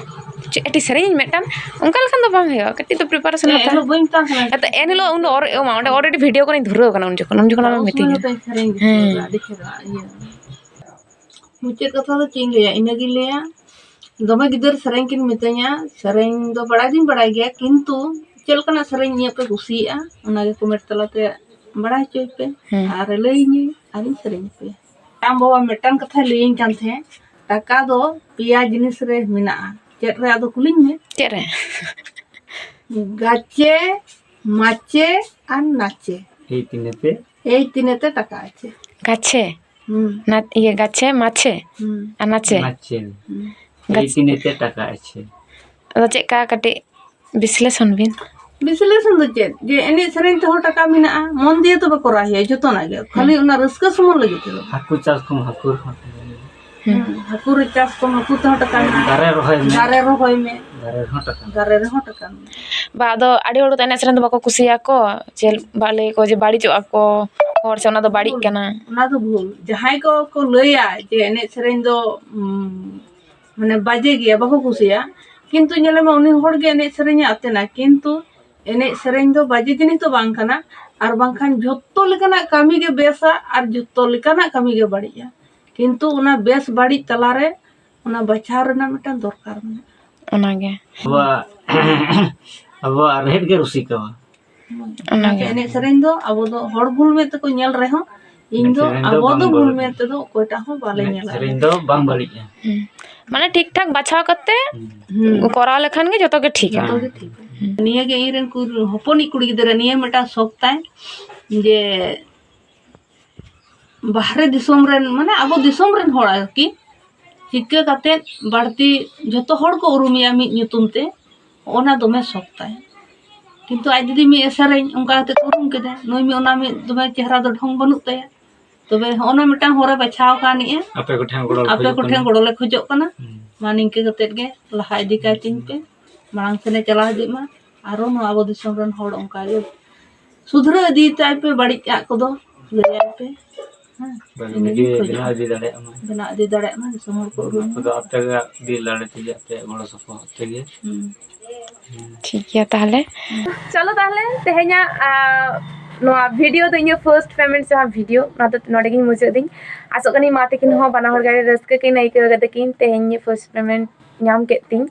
ᱪᱮᱫ ᱠᱟᱹᱴᱤᱡ ᱥᱮᱨᱮᱧ ᱢᱤᱫᱴᱟᱝ, ᱚᱱᱠᱟ ᱞᱮᱠᱷᱟᱱ ᱫᱚ ᱵᱟᱝ ᱦᱩᱭᱩᱜᱼᱟ᱾ ᱠᱟᱹᱴᱤᱡ ᱫᱚ preparation ᱦᱮᱸ, ᱦᱟᱛᱟᱣ᱾ ᱮᱱᱦᱤᱞᱳᱜ ᱵᱟᱹᱧ ᱢᱮᱛᱟᱢ ᱠᱟᱱᱟ᱾ ᱦᱮᱸᱛᱚ, ᱮᱱᱦᱤᱞᱳᱜ ᱩᱱ ᱫᱚ ᱚᱨ-, ᱚ ᱢᱟ, ᱚᱸᱰᱮ already video ᱠᱚᱨᱮᱧ ᱫᱷᱩᱨᱟᱹᱣ ᱠᱟᱱᱟ ᱩᱱ ᱡᱚᱠᱷᱚᱱ, ᱩᱱ ᱡᱚᱠᱷᱚᱱ ᱩᱱ ᱟᱢᱮᱢ ᱥᱚᱢᱚᱭ ᱢᱤᱛᱟᱹᱧᱟ᱾ ᱦᱚᱸᱛᱚᱧ ᱥᱮᱨᱮᱧ ᱜᱮ ᱦᱮᱸ᱾ ᱟᱹᱰᱤ ᱪᱮᱦᱨᱟ, ᱤᱭᱟᱹ᱾ ᱢᱩᱪᱟᱹᱫ ᱠᱟᱛᱷᱟ ᱫᱚ ᱪᱮᱫ ᱤᱧ ᱞᱟᱹᱭᱟ? ᱤᱱᱟᱹᱜᱤᱧ ᱞᱟᱹᱭᱟ, ᱫᱚᱢᱮ ᱜᱤᱫᱟᱹᱨ ᱥᱮᱨᱮᱧ ᱠᱤᱱ ᱢᱤᱛᱟᱹᱧᱟ, ᱥᱮᱨᱮᱧ ᱫᱚ ᱵᱟᱲᱟᱭ ᱫᱩᱧ ᱵᱟᱲᱟᱭ ᱜᱮᱭᱟ, ᱠᱤᱱᱛᱩ ᱪᱮᱫ ᱞᱮᱠᱟᱱᱟᱜ ᱥᱮᱨᱮᱧ ᱤᱧᱟᱹᱜ ᱯᱮ ᱠᱩᱥᱤᱭᱟᱜᱼᱟ, ᱚᱱᱟᱜᱮ comment ᱛᱟᱞᱟᱛᱮ ᱵᱟᱲᱟᱭ ᱦᱚᱪᱚᱭ ᱯᱮ᱾ ᱦᱮᱸ᱾ ᱟᱨ ᱞᱟᱹᱭᱟᱹᱧᱟᱹᱧ, ᱟᱨᱤᱧ ᱥᱮᱨᱮᱧ ᱟᱯᱮᱭᱟ᱾ ᱟᱢ ᱵᱟᱵᱟ ᱢᱤᱫᱴᱟᱝ ᱠᱟᱛᱷᱟᱭ ᱞᱟᱹᱭᱟᱹᱧ ᱠᱟᱱ ᱛᱟᱦᱮᱸᱫ, ᱴᱟᱠᱟ ᱫᱚ ᱯᱮᱭᱟ ᱡᱤᱱᱤᱥ ᱨᱮ ᱢᱮᱱᱟᱜᱼᱟ᱾ ᱪᱮᱫ ᱨᱮ? ᱟᱫᱚ ᱠᱩᱞᱤᱧ ᱢᱮ᱾ ᱪᱮᱫ ᱨᱮ? ᱜᱟᱪᱮ, ᱢᱟᱪᱮ ᱟᱨ ᱱᱟᱪᱮ᱾ ᱮᱭ ᱛᱤᱱᱟᱹᱜ ᱛᱮ? ᱮᱭ ᱛᱤᱱᱟᱹᱜ ᱛᱮ ᱴᱟᱠᱟ ᱟᱪᱮ᱾ ᱜᱟᱪᱷᱮ? ᱦᱩᱸ᱾ ᱱᱟ-, ᱤᱭᱟᱹ, ᱜᱟᱪᱷᱮ, ᱢᱟᱪᱷᱮ ᱦᱩᱸ᱾ ᱟᱨ ᱱᱟᱪᱮ᱾ ᱱᱟᱪᱮ᱾ ᱦᱩᱸ᱾ ᱮᱭ ᱜᱟᱪᱷᱮ᱾ ᱛᱤᱱᱟᱹᱜ ᱛᱮ ᱴᱟᱠᱟ ᱟᱪᱮ᱾ ᱟᱫᱚ ᱪᱮᱫ ᱞᱮᱠᱟ ᱠᱟᱹᱴᱤᱡ ᱵᱤᱥᱞᱮᱥᱚᱱ ᱵᱤᱱ? ᱵᱤᱥᱞᱮᱥᱚᱱ ᱫᱚ ᱪᱮᱫ? ᱡᱮ ᱮᱱᱮᱡ ᱥᱮᱨᱮᱧ ᱛᱮᱦᱚᱸ ᱴᱟᱠᱟ ᱢᱮᱱᱟᱜᱼᱟ, ᱢᱚᱱ ᱫᱤᱭᱮ ᱛᱚᱵᱮ ᱠᱚᱨᱟᱣ ᱦᱩᱭᱩᱜᱼᱟ ᱡᱚᱛᱚᱱᱟᱜ ᱜᱮ, ᱠᱷᱟᱹᱞᱤ ᱦᱩᱸ᱾ ᱚᱱᱟ ᱨᱟᱹᱥᱠᱟᱹ ᱥᱩᱢᱩᱝ ᱞᱟᱹᱜᱤᱫ ᱛᱮᱫᱚ᱾ ᱦᱟᱹᱠᱩ ᱪᱟᱥ ᱠᱷᱚᱱ ᱦᱟᱹᱠᱩ ᱨᱮᱦᱚᱸ᱾ ᱦᱩᱸ᱾ ᱦᱩᱸ, ᱦᱟᱹᱠᱩ ᱨᱮ ᱪᱟᱥ ᱠᱚᱢ, ᱦᱟᱹᱠᱩ ᱛᱮᱦᱚᱸ ᱴᱟᱠᱟ ᱢᱮᱱᱟᱜᱼᱟ᱾ ᱫᱟᱨᱮ ᱨᱚᱦᱚᱭ ᱢᱮ᱾ ᱫᱟᱨᱮ ᱨᱚᱦᱚᱭ ᱢᱮ᱾ ᱫᱟᱨᱮ ᱨᱮᱦᱚᱸ ᱴᱟᱠᱟ ᱢᱮᱱᱟᱜᱼᱟ᱾ ᱫᱟᱨᱮ ᱨᱮᱦᱚᱸ ᱴᱟᱠᱟ ᱢᱮᱱᱟᱜᱼᱟ᱾ ᱵᱟ, ᱟᱫᱚ ᱟᱹᱰᱤ ᱦᱚᱲ ᱫᱚ ᱮᱱᱮᱡ ᱥᱮᱨᱮᱧ ᱫᱚ ᱵᱟᱠᱚ ᱠᱩᱥᱤᱭᱟᱠᱚ, ᱪᱮᱫ ᱵᱟ ᱞᱟᱹᱭ ᱟᱠᱚ ᱡᱮ ᱵᱟᱹᱲᱤᱡᱚᱜᱼᱟ ᱠᱚ ᱦᱚᱲ, ᱥᱮ ᱚᱱᱟ ᱫᱚ ᱵᱟᱹᱲᱤᱡ ᱵᱷᱩᱞ᱾ ᱠᱟᱱᱟ? ᱚᱱᱟ ᱫᱚ ᱵᱷᱩᱞ᱾ ᱡᱟᱦᱟᱸᱭ ᱠᱚ, ᱠᱚ ᱞᱟᱹᱭᱟ ᱡᱮ ᱮᱱᱮᱡ ᱥᱮᱨᱮᱧ ᱫᱚ, ᱩᱢ, ᱢᱟᱱᱮ ᱵᱟᱡᱮ ᱜᱮᱭᱟ, ᱵᱟᱠᱚ ᱠᱩᱥᱤᱭᱟᱜᱼᱟ, ᱠᱤᱱᱛᱩ ᱧᱮᱞᱮ ᱢᱮ ᱩᱱᱤ ᱦᱚᱲ ᱜᱮ ᱮᱱᱮᱡ ᱥᱮᱨᱮᱧᱮ ᱟᱛᱮᱱᱟ, ᱠᱤᱱᱛᱩ ᱮᱱᱮᱡ ᱥᱮᱨᱮᱧ ᱫᱚ ᱵᱟᱡᱮ ᱡᱤᱱᱤᱥ ᱫᱚ ᱵᱟᱝ ᱠᱟᱱᱟ᱾ ᱟᱨ ᱵᱟᱝᱠᱷᱟᱱ ᱡᱷᱚᱛᱚ ᱞᱮᱠᱟᱱᱟᱜ ᱠᱟᱹᱢᱤ ᱜᱮ ᱵᱮᱥᱟ ᱟᱨ ᱡᱷᱚᱛᱚ ᱞᱮᱠᱟᱱᱟᱜ ᱠᱟᱹᱢᱤ ᱜᱮ ᱵᱟᱹᱲᱤᱡᱼᱟ, ᱠᱤᱱᱛᱩ ᱚᱱᱟ ᱵᱮᱥ ᱵᱟᱹᱲᱤᱡ ᱛᱟᱞᱟᱨᱮ ᱚᱱᱟ ᱵᱟᱪᱷᱟᱣ ᱨᱮᱱᱟᱜ ᱢᱤᱫᱴᱟᱝ ᱫᱚᱨᱠᱟᱨ ᱢᱮᱱᱟᱜᱼᱟ᱾ ᱚᱱᱟᱜᱮ᱾ ᱟᱵᱚᱣᱟᱜ, ᱟᱵᱚᱣᱟᱜ ᱨᱮᱦᱮᱫ ᱜᱮ ᱨᱩᱥᱤᱠᱟᱣᱟ᱾ ᱚᱱᱟᱜᱮ᱾ ᱮᱱᱮᱡ ᱥᱮᱨᱮᱧ ᱫᱚ ᱟᱵᱚ ᱫᱚ ᱦᱚᱲ ᱵᱷᱩᱞ ᱢᱮᱫ ᱛᱮᱠᱚ ᱧᱮᱞ ᱨᱮᱦᱚᱸ, ᱤᱧ ᱫᱚ, ᱮᱱᱮᱡ ᱥᱮᱨᱮᱧ ᱫᱚ ᱟᱵᱚ ᱵᱟᱝ ᱫᱚ ᱵᱷᱩᱞ ᱵᱟᱹᱲᱤᱡ᱾ ᱢᱮᱫ ᱛᱮᱫᱚ ᱚᱠᱚᱭᱴᱟᱜ ᱦᱚᱸ ᱵᱟᱞᱮ ᱮᱱᱮᱡ ᱧᱮᱞᱟ᱾ ᱥᱮᱨᱮᱧ ᱫᱚ ᱵᱟᱝ ᱵᱟᱹᱲᱤᱡᱼᱟ᱾ ᱦᱩᱸ᱾ ᱢᱟᱱᱮ ᱴᱷᱤᱠ ᱴᱷᱟᱠ ᱵᱟᱪᱷᱟᱣ ᱠᱟᱛᱮ ᱦᱩᱸ᱾ ᱠᱚᱨᱟᱣ ᱞᱮᱠᱷᱟᱱ ᱜᱮ ᱡᱚᱛᱚ ᱜᱮ ᱴᱷᱤᱠᱟ᱾ ᱡᱚᱛᱚ ᱜᱮ ᱴᱷᱤᱠᱟ᱾ ᱦᱩᱸ᱾ ᱱᱤᱭᱟᱹ ᱜᱮ ᱤᱧ ᱨᱮᱱ ᱠᱩᱲᱤ, ᱦᱚᱯᱚᱱᱤᱡ ᱠᱩᱲᱤ ᱜᱤᱫᱽᱨᱟᱹ ᱱᱤᱭᱟᱹ ᱢᱤᱫᱴᱟᱝ ᱥᱚᱠ ᱛᱟᱭ ᱡᱮ ᱵᱟᱦᱨᱮ ᱫᱤᱥᱚᱢ ᱨᱮᱱ, ᱢᱟᱱᱮ ᱟᱵᱚ ᱫᱤᱥᱚᱢ ᱨᱮᱱ ᱦᱚᱲ ᱟᱨᱠᱤ, ᱪᱤᱠᱟᱹ ᱠᱟᱛᱮᱫ ᱵᱟᱹᱲᱛᱤ ᱡᱚᱛᱚ ᱦᱚᱲ ᱠᱚ ᱩᱨᱩᱢᱮᱭᱟ ᱢᱤᱫ ᱧᱩᱛᱩᱢ ᱛᱮ, ᱚᱱᱟ ᱫᱚᱢᱮ ᱥᱚᱠ ᱛᱟᱭ᱾ ᱠᱤᱱᱛᱩ ᱟᱡ ᱡᱩᱫᱤ ᱢᱤᱫ ᱮ ᱥᱮᱨᱮᱧ, ᱚᱱᱠᱟ ᱠᱟᱛᱮᱫ ᱠᱚ ᱩᱨᱩᱢ ᱠᱮᱫᱟ, ᱱᱩᱭ ᱢᱤᱫ, ᱚᱱᱟ ᱢᱤᱫ ᱫᱚᱢᱮ ᱪᱮᱦᱨᱟ ᱫᱚ ᱰᱷᱚᱝ ᱵᱟᱹᱱᱩᱜ ᱛᱟᱭᱟ᱾ ᱛᱚᱵᱮ ᱦᱚᱸᱜᱼᱚ ᱱᱟ ᱢᱤᱫᱴᱟᱝ ᱦᱚᱨᱮ ᱵᱟᱪᱷᱟᱣ ᱠᱟᱱ ᱱᱤᱭᱟᱹ᱾ ᱟᱯᱮ ᱠᱚᱴᱷᱮᱱ ᱜᱚᱲᱚ ᱞᱮ ᱟᱯᱮ ᱠᱷᱚᱡᱚᱜ ᱠᱚᱴᱷᱮᱱ ᱠᱟᱱᱟ᱾ ᱜᱚᱲᱚ ᱞᱮ ᱠᱷᱚᱡᱚᱜ ᱠᱟᱱᱟ᱾ ᱦᱩᱸ᱾ ᱢᱟ ᱱᱤᱝᱠᱟᱹ ᱠᱟᱛᱮᱫ ᱜᱮ ᱞᱟᱦᱟ ᱤᱫᱤ ᱠᱟᱭ ᱛᱤᱧ ᱯᱮ, ᱢᱟᱲᱟᱝ ᱥᱮᱱᱮ ᱪᱟᱞᱟᱣ ᱤᱫᱤᱜ ᱢᱟ᱾ ᱟᱨᱚ ᱱᱚᱣᱟ ᱟᱵᱚ ᱫᱤᱥᱚᱢ ᱨᱮᱱ ᱦᱚᱲ ᱚᱱᱠᱟ ᱜᱮ ᱥᱩᱫᱷᱨᱟᱹ ᱤᱫᱤ ᱛᱟᱭ ᱯᱮ, ᱵᱟᱹᱲᱤᱡ ᱟᱜ ᱠᱚᱫᱚ ᱞᱟᱹᱭᱟᱭ ᱯᱮ᱾ ᱦᱮᱸ, ᱵᱷᱟᱜᱮ ᱤᱱᱟᱹ ᱵᱷᱟᱜᱮ ᱜᱤᱧ ᱠᱷᱚᱡᱚᱜᱼᱟ᱾ ᱵᱮᱱᱟᱣ ᱤᱫᱤ ᱫᱟᱲᱮᱭᱟᱜ ᱢᱟ᱾ ᱵᱮᱱᱟᱣ ᱤᱫᱤ ᱫᱟᱲᱮᱭᱟᱜ ᱢᱟ, ᱫᱤᱥᱚᱢ ᱦᱚᱲ ᱠᱚ ᱩᱨᱩᱢ ᱚᱱᱟ ᱢᱟ᱾ ᱠᱚᱫᱚ ᱟᱯᱮᱭᱟᱜ ᱟᱹᱰᱤ ᱞᱟᱲᱮ ᱛᱮᱜᱮ, ᱟᱯᱮᱭᱟᱜ ᱜᱚᱲᱚ ᱥᱚᱯᱚᱦᱚᱫ ᱛᱮᱜᱮ᱾ ᱦᱩᱸ᱾ ᱦᱩᱸ᱾ ᱴᱷᱤᱠ ᱜᱮᱭᱟ ᱛᱟᱦᱞᱮ᱾ ᱪᱚᱞᱚ ᱛᱟᱦᱞᱮ ᱛᱮᱦᱮᱧᱟᱜ, ᱟ, ᱱᱚᱣᱟ video ᱫᱚ ᱤᱧᱟᱹᱜ first payment ᱡᱟᱦᱟᱸ video, ᱚᱱᱟ ᱫᱚ ᱱᱚᱰᱮ ᱜᱤᱧ ᱢᱩᱪᱟᱹᱫ ᱫᱟᱹᱧ᱾ ᱟᱥᱚᱜ ᱠᱟᱹᱱᱟᱹᱧ ᱢᱟ ᱛᱟᱹᱠᱤᱱ ᱦᱚᱸ ᱵᱟᱱᱟ ᱦᱚᱲ ᱜᱮ ᱟᱹᱰᱤ ᱨᱟᱹᱥᱠᱟᱹ ᱠᱤᱱ ᱟᱹᱭᱠᱟᱹᱣ ᱠᱟᱫᱟ ᱠᱤᱱ ᱛᱮᱦᱮᱧ first payment ᱧᱟᱢ ᱠᱮᱫ ᱛᱤᱧ᱾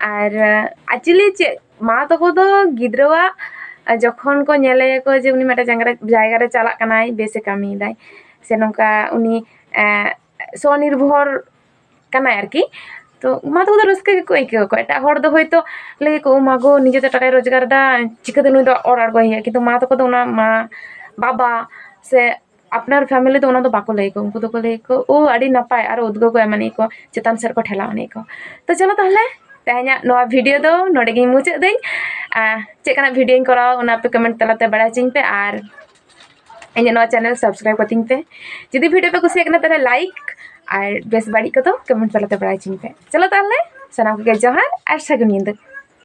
ᱟᱨ, ᱟ, actually ᱪᱮᱫ ᱢᱟ ᱛᱟᱠᱚ ᱫᱚ ᱜᱤᱫᱽᱨᱟᱹᱣᱟᱜ, ᱟ, ᱡᱚᱠᱷᱚᱱ ᱠᱚ ᱧᱮᱞᱮᱭᱟᱠᱚ ᱡᱮ ᱩᱱᱤ ᱢᱤᱫᱴᱟᱝ ᱡᱟᱭᱜᱟ ᱨᱮ, ᱡᱟᱭᱜᱟ ᱨᱮ ᱪᱟᱞᱟᱜ ᱠᱟᱱᱟᱭ, ᱵᱮᱥᱮ ᱠᱟᱹᱢᱤᱭᱮᱫᱟᱭ, ᱥᱮ ᱱᱚᱝᱠᱟ ᱩᱱᱤ, ᱮ, ᱥᱚᱱᱤᱨᱵᱷᱚᱨ ᱠᱟᱱᱟᱭ ᱟᱨᱠᱤ, ᱛᱚ ᱢᱟ ᱛᱟᱠᱚ ᱫᱚ ᱨᱟᱹᱥᱠᱟᱹ ᱜᱮᱠᱚ ᱟᱹᱭᱠᱟᱹᱣ ᱟᱠᱚ᱾ ᱮᱴᱟᱜ ᱦᱚᱲ ᱫᱚ ᱦᱳᱭᱛᱳ ᱞᱟᱹᱭ ᱟᱠᱚ, "ᱳ ᱢᱟ ᱜᱳ, ᱱᱤᱡᱮ ᱛᱮ ᱴᱟᱠᱟᱭ ᱨᱳᱡᱽᱜᱟᱨ ᱮᱫᱟ, ᱪᱤᱠᱟᱹᱛᱮ ᱱᱩᱭ ᱫᱚ ᱚᱲᱟᱜ ᱟᱬᱜᱚᱭ ᱦᱩᱭᱩᱜᱼᱟ?" ᱠᱤᱱᱛᱩ ᱢᱟ ᱛᱟᱠᱚ ᱫᱚ ᱚᱱᱟ ᱢᱟ, ᱵᱟᱵᱟ ᱥᱮ ᱟᱯᱱᱟᱨ family ᱫᱚ ᱚᱱᱟ ᱫᱚ ᱵᱟᱠᱚ ᱞᱟᱹᱭ ᱟᱠᱚ᱾ ᱩᱱᱠᱩ ᱫᱚᱠᱚ ᱞᱟᱹᱭ ᱟᱠᱚ, "ᱳ, ᱟᱹᱰᱤ ᱱᱟᱯᱟᱭ", ᱟᱨᱚ ᱩᱫᱽᱜᱟᱹᱣ ᱠᱚ ᱮᱢᱟᱱᱤᱡ ᱠᱚ, ᱪᱮᱛᱟᱱ ᱥᱮᱫ ᱠᱚ ᱴᱷᱮᱞᱟᱣ ᱟᱹᱱᱤᱡ ᱠᱚ᱾ ᱛᱚ ᱪᱚᱞᱚ ᱛᱟᱦᱞᱮ, ᱛᱮᱦᱮᱧᱟᱜ ᱱᱚᱣᱟ video ᱫᱚ ᱱᱚᱰᱮ ᱜᱤᱧ ᱢᱩᱪᱟᱹᱫ ᱫᱟᱹᱧ᱾ ᱟᱨ ᱪᱮᱫ ᱞᱮᱠᱟᱱᱟᱜ videoᱧ ᱠᱚᱨᱟᱣᱟ, ᱚᱱᱟ ᱟᱯᱮ comment ᱛᱟᱞᱟᱛᱮ ᱵᱟᱲᱟᱭ ᱦᱚᱪᱚᱧ ᱯᱮ᱾ ᱟᱨ ᱤᱧᱟᱹᱜ ᱱᱚᱣᱟ channel subscribe ᱠᱟᱹᱛᱤᱧ ᱯᱮ᱾ ᱡᱩᱫᱤ video ᱯᱮ ᱠᱩᱥᱤᱭᱟᱜ ᱠᱟᱱᱟ, ᱛᱟᱦᱞᱮ like ᱟᱨ ᱵᱮᱥ ᱵᱟᱹᱲᱤᱡ ᱠᱚᱫᱚ ᱠᱚᱢᱮᱱᱴ ᱛᱟᱞᱟᱛᱮ ᱵᱟᱲᱟᱭ ᱦᱚᱪᱚᱧ ᱯᱮ᱾ ᱪᱚᱞᱚ ᱛᱟᱦᱚᱞᱮ, ᱥᱟᱱᱟᱢ ᱠᱚᱜᱮ ᱡᱚᱦᱟᱨ ᱟᱨ ᱥᱟᱹᱜᱩᱱ ᱧᱤᱫᱟᱹ᱾